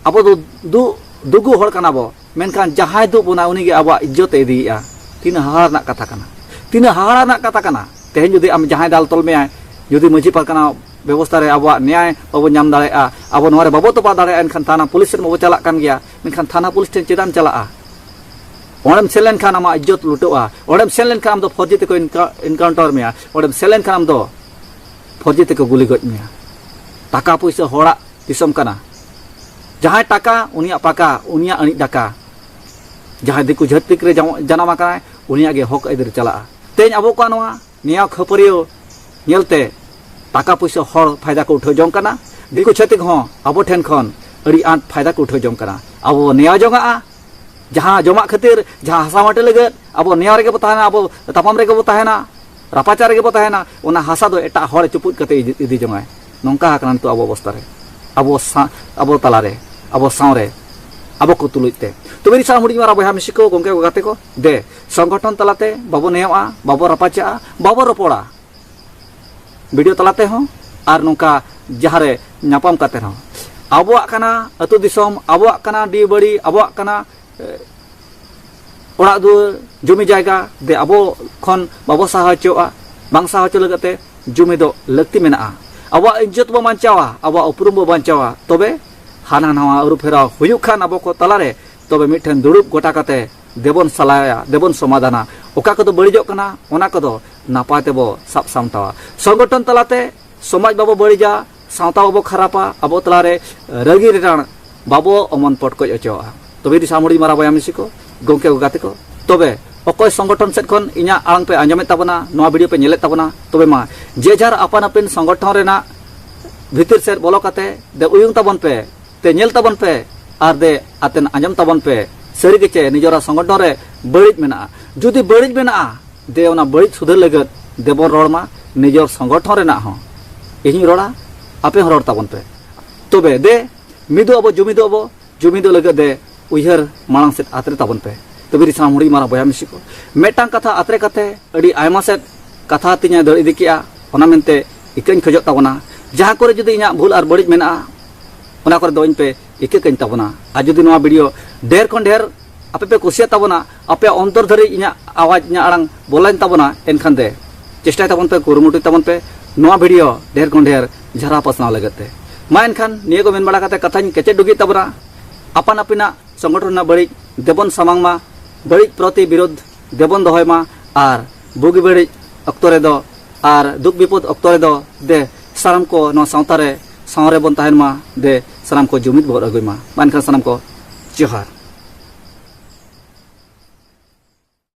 ᱟᱵᱚ ᱫᱚ ᱫᱩ-, ᱫᱩᱜᱩ ᱦᱚᱲ ᱠᱟᱱᱟ ᱵᱚ, ᱢᱮᱱᱠᱷᱟᱱ ᱡᱟᱦᱟᱸᱭ ᱫᱩᱜ ᱵᱚᱱᱟ ᱩᱱᱤᱜᱮ ᱟᱵᱚᱣᱟᱜ ᱤᱡᱽᱡᱚᱛ ᱮ ᱤᱫᱤᱭᱮᱫᱼᱟ᱾ ᱛᱤᱱᱟᱹᱜ ᱦᱟᱦᱟᱲᱟ ᱨᱮᱱᱟᱜ ᱠᱟᱛᱷᱟ ᱠᱟᱱᱟ, ᱛᱤᱱᱟᱹᱜ ᱦᱟᱦᱟᱲᱟ ᱨᱮᱱᱟᱜ ᱠᱟᱛᱷᱟ ᱠᱟᱱᱟ᱾ ᱛᱮᱦᱮᱧ ᱡᱩᱫᱤ ᱟᱢ ᱡᱟᱦᱟᱸᱭ ᱫᱟᱞ ᱛᱚᱞ ᱢᱮᱭᱟᱭ, ᱡᱩᱫᱤ ᱢᱟᱹᱡᱷᱤ ᱯᱟᱨᱜᱟᱱᱟ ᱵᱮᱵᱚᱥᱛᱷᱟ ᱨᱮ ᱟᱵᱚᱣᱟᱜ ᱱᱮᱭᱟᱭ ᱵᱟᱵᱚ ᱧᱟᱢ ᱫᱟᱲᱮᱭᱟᱜᱼᱟ, ᱟᱵᱚ ᱱᱚᱣᱟ ᱨᱮ ᱵᱟᱵᱚ ᱛᱚᱯᱟ ᱫᱟᱲᱮᱭᱟᱜᱼᱟ, ᱮᱱᱠᱷᱟᱱ ᱛᱷᱟᱱᱟ ᱯᱩᱞᱤᱥ ᱴᱷᱮᱱ ᱵᱟᱵᱚ ᱪᱟᱞᱟᱜ ᱠᱟᱱ ᱜᱮᱭᱟ᱾ ᱢᱮᱱᱠᱷᱟᱱ ᱛᱷᱟᱱᱟ ᱯᱩᱞᱤᱥ ᱴᱷᱮᱱ ᱪᱮᱫᱟᱜ ᱮᱢ ᱪᱟᱞᱟᱜᱼᱟ? ᱚᱸᱰᱮᱢ ᱥᱮᱱ ᱞᱮᱱᱠᱷᱟᱱ ᱟᱢᱟᱜ ᱤᱡᱽᱡᱚᱛ ᱞᱩᱴᱟᱹᱜᱼᱟ᱾ ᱚᱸᱰᱮᱢ ᱥᱮᱱ ᱞᱮᱱᱠᱷᱟᱱ ᱟᱢ ᱫᱚ ᱯᱷᱚᱨᱡᱤ ᱛᱮᱠᱚ ᱤᱱᱠᱟ-, encounter ᱢᱮᱭᱟ᱾ ᱚᱸᱰᱮᱢ ᱥᱮᱱ ᱞᱮᱱᱠᱷᱟᱱ ᱟᱢ ᱫᱚ ᱯᱷᱚᱨᱡᱤ ᱛᱮᱠᱚ ᱜᱩᱞᱤ ᱜᱚᱡ ᱢᱮᱭᱟ᱾ ᱴᱟᱠᱟ ᱯᱩᱭᱥᱟᱹ ᱦᱚᱲᱟᱜ ᱫᱤᱥᱚᱢ ᱠᱟᱱᱟ᱾ ᱡᱟᱦᱟᱸᱭ ᱴᱟᱠᱟ, ᱩᱱᱤᱭᱟᱜ ᱯᱟᱠᱟ, ᱩᱱᱤᱭᱟᱜ ᱟᱹᱱᱤᱡ ᱫᱟᱠᱟ᱾ ᱡᱟᱦᱟᱸᱭ ᱫᱤᱠᱩ ᱡᱟᱹᱛᱤᱠ ᱨᱮ ᱡᱟᱢ-, ᱡᱟᱱᱟᱢ ᱟᱠᱟᱱᱟᱭ, ᱩᱱᱤᱭᱟᱜ ᱜᱮ ᱦᱚᱠ ᱟᱹᱭᱫᱟᱹᱨ ᱪᱟᱞᱟᱜᱼᱟ᱾ ᱛᱮᱦᱮᱧ ᱟᱵᱚ ᱠᱚᱣᱟᱜ ᱱᱚᱣᱟ ᱱᱮᱭᱟᱣ ᱠᱷᱟᱹᱯᱟᱹᱨᱤᱭᱟᱹᱣ ᱧᱮᱞᱛᱮ ᱴᱟᱠᱟ ᱯᱩᱭᱥᱟᱹ ᱦᱚᱲ ᱯᱷᱟᱭᱫᱟ ᱠᱚ ᱩᱴᱷᱟᱹᱣ ᱡᱚᱝ ᱠᱟᱱᱟ᱾ ᱫᱤᱠᱩ ᱪᱷᱟᱹᱛᱤᱠ ᱦᱚᱸ ᱟᱵᱚ ᱴᱷᱮᱱ ᱠᱷᱚᱱ ᱟᱹᱰᱤ ᱟᱸᱴ ᱯᱷᱟᱭᱫᱟ ᱠᱚ ᱩᱴᱷᱟᱹᱣ ᱡᱚᱝ ᱠᱟᱱᱟ᱾ ᱟᱵᱚ ᱵᱚ ᱱᱮᱭᱟᱣ ᱡᱚᱝᱟᱜᱼᱟ, ᱡᱟᱦᱟᱸ ᱡᱚᱢᱟᱜ ᱠᱷᱟᱹᱛᱤᱨ, ᱡᱟᱦᱟᱸ ᱦᱟᱥᱟ ᱢᱟᱹᱴᱤ ᱞᱟᱹᱜᱤᱫ ᱟᱵᱚ ᱱᱮᱭᱟᱣ ᱨᱮᱜᱮ ᱵᱚ ᱛᱟᱦᱮᱱᱟ, ᱟᱵᱚ ᱛᱟᱯᱟᱢ ᱨᱮᱜᱮ ᱵᱚ ᱛᱟᱦᱮᱱᱟ, ᱨᱟᱯᱟᱪᱟᱜ ᱨᱮᱜᱮ ᱵᱚ ᱛᱟᱦᱮᱱᱟ, ᱚᱱᱟ ᱦᱟᱥᱟ ᱫᱚ ᱮᱴᱟᱜ ᱦᱚᱲ ᱪᱩᱯᱩᱫ ᱠᱟᱛᱮ ᱤᱫᱤ, ᱤᱫᱤ ᱡᱚᱝᱟᱭ᱾ ᱱᱚᱝᱠᱟ ᱟᱠᱟᱱᱟ ᱱᱤᱛᱚᱜ ᱟᱵᱚ ᱚᱵᱚᱥᱛᱟ ᱨᱮ, ᱟᱵᱚ ᱥᱟ-, ᱟᱵᱚ ᱛᱟᱞᱟᱨᱮ, ᱟᱵᱚ ᱥᱟᱶᱨᱮ, ᱟᱵᱚ ᱠᱚ ᱛᱩᱞᱩᱡ ᱛᱮ᱾ ᱛᱚᱵᱮ ᱫᱤᱥᱚᱢ ᱦᱩᱰᱤᱧ ᱢᱟᱨᱟᱝ ᱵᱚᱭᱦᱟ ᱢᱤᱥᱤ ᱠᱚ, ᱜᱚᱢᱠᱮ ᱠᱚ, ᱜᱟᱛᱮ ᱠᱚ, ᱫᱮ ᱥᱚᱝᱜᱚᱴᱷᱚᱱ ᱛᱟᱞᱟᱛᱮ ᱵᱟᱵᱚ ᱱᱮᱭᱟᱣᱜᱼᱟ, ᱵᱟᱵᱚ ᱨᱟᱯᱟᱪᱟᱜᱼᱟ, ᱵᱟᱵᱚ ᱨᱚᱯᱚᱲᱟ᱾ ᱵᱷᱤᱰᱤᱭᱳ ᱛᱟᱞᱟ ᱛᱮᱦᱚᱸ ᱟᱨ ᱱᱚᱝᱠᱟ ᱡᱟᱦᱟᱸ ᱨᱮ ᱧᱟᱯᱟᱢ ᱠᱟᱛᱮ ᱦᱚᱸ᱾ ᱟᱵᱚᱣᱟᱜ ᱠᱟᱱᱟ ᱟᱹᱛᱩ ᱫᱤᱥᱚᱢ, ᱟᱵᱚᱣᱟᱜ ᱠᱟᱱᱟ ᱰᱤ ᱵᱟᱹᱲᱤ, ᱟᱵᱚᱣᱟᱜ ᱠᱟᱱᱟ, ᱮ, ᱚᱲᱟᱜ ᱫᱩᱣᱟᱹᱨ, ᱡᱚᱢᱤ ᱡᱟᱭᱜᱟ, ᱫᱮ ᱟᱵᱚ ᱠᱷᱚᱱ ᱵᱟᱵᱚ ᱥᱟᱦᱟ ᱦᱚᱪᱚᱣᱟᱜᱼᱟ᱾ ᱵᱟᱝ ᱥᱟᱦᱟ ᱦᱚᱪᱚ ᱞᱟᱹᱜᱤᱫ ᱛᱮ ᱡᱩᱢᱤᱫᱚᱜ ᱞᱟᱹᱠᱛᱤ ᱢᱮᱱᱟᱜᱼᱟ᱾ ᱟᱵᱚᱣᱟᱜ ᱤᱡᱽᱡᱚᱛ ᱵᱚ ᱵᱟᱧᱪᱟᱣᱟ, ᱟᱵᱚᱣᱟᱜ ᱩᱯᱨᱩᱢ ᱵᱚ ᱵᱟᱧᱪᱟᱣᱟ, ᱛᱚᱵᱮ ᱦᱟᱱᱟ ᱱᱟᱣᱟ ᱟᱹᱨᱩ ᱯᱷᱮᱨᱟᱣ ᱦᱩᱭᱩᱜ ᱠᱷᱟᱱ ᱟᱵᱚ ᱠᱚ ᱛᱟᱞᱟᱨᱮ, ᱛᱚᱵᱮ ᱢᱤᱫᱴᱷᱮᱱ ᱫᱩᱲᱩᱵ ᱜᱚᱴᱟ ᱠᱟᱛᱮ ᱫᱮᱵᱚᱱ ᱥᱟᱞᱟᱭᱟ, ᱫᱮᱵᱚᱱ ᱥᱚᱢᱟᱫᱷᱟᱱᱟ᱾ ᱚᱠᱟ ᱠᱚᱫᱚ ᱵᱟᱹᱲᱤᱡᱚᱜ ᱠᱟᱱᱟ, ᱚᱱᱟ ᱠᱚᱫᱚ ᱱᱟᱯᱟᱭ ᱛᱮᱵᱚ ᱥᱟᱵ ᱥᱟᱢᱴᱟᱣᱟ᱾ ᱥᱚᱝᱜᱚᱴᱷᱚᱱ ᱛᱟᱞᱟᱛᱮ ᱥᱚᱢᱟᱡᱽ ᱵᱟᱵᱚ ᱵᱟᱹᱲᱤᱡᱟ, ᱥᱟᱶᱛᱟ ᱵᱟᱵᱚ ᱠᱷᱟᱨᱟᱯᱟ, ᱟᱵᱚ ᱛᱟᱞᱟᱨᱮ ᱨᱟᱹᱜᱤ ᱨᱮᱱᱟᱜ ᱵᱟᱵᱚ ᱚᱢᱚᱱ ᱯᱚᱴᱠᱚᱡ ᱦᱚᱪᱚᱣᱟᱜᱼᱟ᱾ ᱛᱚᱵᱮ ᱫᱤᱥᱚᱢ ᱦᱩᱰᱤᱧ ᱢᱟᱨᱟᱝ ᱵᱚᱭᱦᱟ ᱢᱤᱥᱤ ᱠᱚ, ᱜᱚᱢᱠᱮ ᱠᱚ, ᱜᱟᱛᱮ ᱠᱚ, ᱛᱚᱵᱮ ᱚᱠᱚᱭ ᱥᱚᱝᱜᱚᱴᱷᱚᱱ ᱥᱮᱫ ᱠᱷᱚᱱ ᱤᱧᱟᱹᱜ ᱟᱲᱟᱝ ᱯᱮ ᱟᱸᱡᱚᱢᱮᱫ ᱛᱟᱵᱚᱱᱟ, ᱱᱚᱣᱟ ᱵᱷᱤᱰᱤᱭᱳ ᱯᱮ ᱧᱮᱞᱮᱫ ᱛᱟᱵᱚᱱᱟ, ᱛᱚᱵᱮ ᱢᱟ ᱡᱮ ᱡᱟᱨ ᱟᱯᱟᱱ ᱟᱹᱯᱤᱱ ᱥᱚᱝᱜᱚᱴᱷᱚᱱ ᱨᱮᱱᱟᱜ ᱵᱷᱤᱛᱤᱨ ᱥᱮᱫ ᱵᱚᱞᱚ ᱠᱟᱛᱮ ᱫᱮ ᱩᱭᱩᱝ ᱛᱟᱵᱚᱱ ᱯᱮ, ᱛᱮ ᱧᱮᱞ ᱛᱟᱵᱚᱱ ᱯᱮ, ᱟᱨ ᱫᱮ ᱟᱛᱮᱱ ᱟᱸᱡᱚᱢ ᱛᱟᱵᱚᱱ ᱯᱮ᱾ ᱥᱟᱹᱨᱤ ᱜᱮ ᱪᱮ ᱱᱤᱡᱚᱨᱟᱜ ᱥᱚᱝᱜᱚᱴᱷᱚᱱ ᱨᱮ ᱵᱟᱹᱲᱤᱡ ᱢᱮᱱᱟᱜᱼᱟ? ᱡᱩᱫᱤ ᱵᱟᱹᱲᱤᱡ ᱢᱮᱱᱟᱜᱼᱟ, ᱫᱮ ᱚᱱᱟ ᱵᱟᱹᱲᱤᱡ ᱥᱩᱫᱷᱟᱹᱨ ᱞᱟᱹᱜᱤᱫ ᱫᱮᱵᱚᱱ ᱨᱚᱲ ᱢᱟ ᱱᱤᱡᱚᱨ ᱥᱚᱝᱜᱚᱴᱷᱚᱱ ᱨᱮᱱᱟᱜ ᱦᱚᱸ᱾ ᱤᱧ ᱦᱚᱧ ᱨᱚᱲᱟ, ᱟᱯᱮ ᱦᱚᱸ ᱨᱚᱲ ᱛᱟᱵᱚᱱ ᱯᱮ᱾ ᱛᱚᱵᱮ ᱫᱮ ᱢᱤᱫᱚᱜ ᱟᱵᱚ, ᱡᱩᱢᱤᱫᱚᱜ ᱟᱵᱚ, ᱡᱩᱢᱤᱫᱚᱜ ᱞᱟᱹᱜᱤᱫ ᱫᱮ ᱩᱭᱦᱟᱹᱨ ᱢᱟᱲᱟᱝ ᱥᱮᱫ ᱟᱛᱨᱮ ᱛᱟᱵᱚᱱ ᱯᱮ᱾ ᱛᱚᱵᱮ ᱫᱤᱥᱚᱢ ᱦᱩᱰᱤᱧ ᱢᱟᱨᱟᱝ ᱵᱚᱭᱦᱟ ᱢᱤᱥᱤ ᱠᱚ, ᱢᱤᱫᱴᱟᱝ ᱠᱟᱛᱷᱟ ᱟᱛᱨᱮ ᱠᱟᱛᱮ ᱟᱹᱰᱤ ᱟᱭᱢᱟ ᱥᱮᱫ ᱠᱟᱛᱷᱟ ᱛᱤᱧᱮ ᱫᱟᱹᱲ ᱤᱫᱤ ᱠᱮᱜᱼᱟ, ᱚᱱᱟ ᱢᱮᱱᱛᱮ ᱤᱠᱟᱹᱧ ᱠᱷᱚᱡᱚᱜ ᱛᱟᱵᱚᱱᱟ᱾ ᱡᱟᱦᱟᱸ ᱠᱚᱨᱮ ᱡᱩᱫᱤ ᱤᱧᱟᱹᱜ ᱵᱷᱩᱞ ᱟᱨ ᱵᱟᱹᱲᱤᱡ ᱢᱮᱱᱟᱜᱼᱟ, ᱚᱱᱟ ᱠᱚᱨᱮ ᱫᱚ ᱤᱧ ᱯᱮ ᱤᱠᱟᱹ ᱠᱟᱹᱧ ᱛᱟᱵᱚᱱᱟ᱾ ᱟᱨ ᱡᱩᱫᱤ ᱱᱚᱣᱟ ᱵᱷᱤᱰᱤᱭᱳ ᱰᱷᱮᱨ ᱠᱷᱚᱱ ᱰᱷᱮᱨ ᱟᱯᱮ ᱯᱮ ᱠᱩᱥᱤᱭᱟᱜ ᱛᱟᱵᱚᱱᱟ, ᱟᱯᱮᱭᱟᱜ ᱚᱱᱛᱚᱨ ᱫᱷᱟᱹᱨᱤᱡ ᱤᱧᱟᱹᱜ ᱟᱣᱟᱡᱽ, ᱤᱧᱟᱹᱜ ᱟᱲᱟᱝ ᱵᱚᱞᱚᱭᱮᱱ ᱛᱟᱵᱚᱱᱟ, ᱮᱱᱠᱷᱟᱱ ᱫᱮ ᱪᱮᱥᱴᱟᱭ ᱛᱟᱵᱚᱱ ᱯᱮ, ᱠᱩᱨᱩᱢᱩᱴᱩᱭ ᱛᱟᱵᱚᱱ ᱯᱮ ᱱᱚᱣᱟ ᱵᱷᱤᱰᱤᱭᱳ ᱰᱷᱮᱨ ᱠᱷᱚᱱ ᱰᱷᱮᱨ ᱡᱷᱟᱨᱟᱣ ᱯᱟᱥᱱᱟᱣ ᱞᱟᱹᱜᱤᱫ ᱛᱮ᱾ ᱢᱟ ᱮᱱᱠᱷᱟᱱ ᱱᱤᱭᱟᱹ ᱠᱚ ᱢᱮᱱ ᱵᱟᱲᱟ ᱠᱟᱛᱮ ᱠᱟᱛᱷᱟᱧ ᱠᱮᱪᱮᱫ ᱰᱩᱜᱤᱭᱮᱫ ᱛᱟᱵᱚᱱᱟ᱾ ᱟᱯᱟᱱ ᱟᱹᱯᱤᱱᱟᱜ ᱥᱚᱝᱜᱚᱴᱷᱚᱱ ᱨᱮᱱᱟᱜ ᱵᱟᱹᱲᱤᱡ ᱫᱮᱵᱚᱱ ᱥᱟᱢᱟᱝ ᱢᱟ, ᱵᱟᱹᱲᱤᱡ ᱯᱨᱚᱛᱤ ᱵᱤᱨᱳᱫᱷ ᱫᱮᱵᱚᱱ ᱫᱚᱦᱚᱭ ᱢᱟ, ᱟᱨ ᱵᱩᱜᱤ ᱵᱟᱹᱲᱤᱡ ᱚᱠᱛᱚ ᱨᱮᱫᱚ ᱟᱨ ᱫᱩᱠ ᱵᱤᱯᱚᱫ ᱚᱠᱛᱚ ᱨᱮᱫᱚ ᱫᱮ ᱥᱟᱱᱟᱢ ᱠᱚ ᱱᱚᱣᱟ ᱥᱟᱶᱛᱟ ᱨᱮ ᱥᱟᱶ ᱨᱮᱵᱚᱱ ᱛᱟᱦᱮᱱ ᱢᱟ, ᱫᱮ ᱥᱟᱱᱟᱢ ᱠᱚ ᱡᱩᱢᱤᱫ ᱵᱚᱱ ᱟᱹᱜᱩᱭ ᱢᱟ᱾ ᱢᱟ ᱮᱱᱠᱷᱟᱱ ᱥᱟᱱᱟᱢ ᱠᱚ ᱡᱚᱦᱟᱨ᱾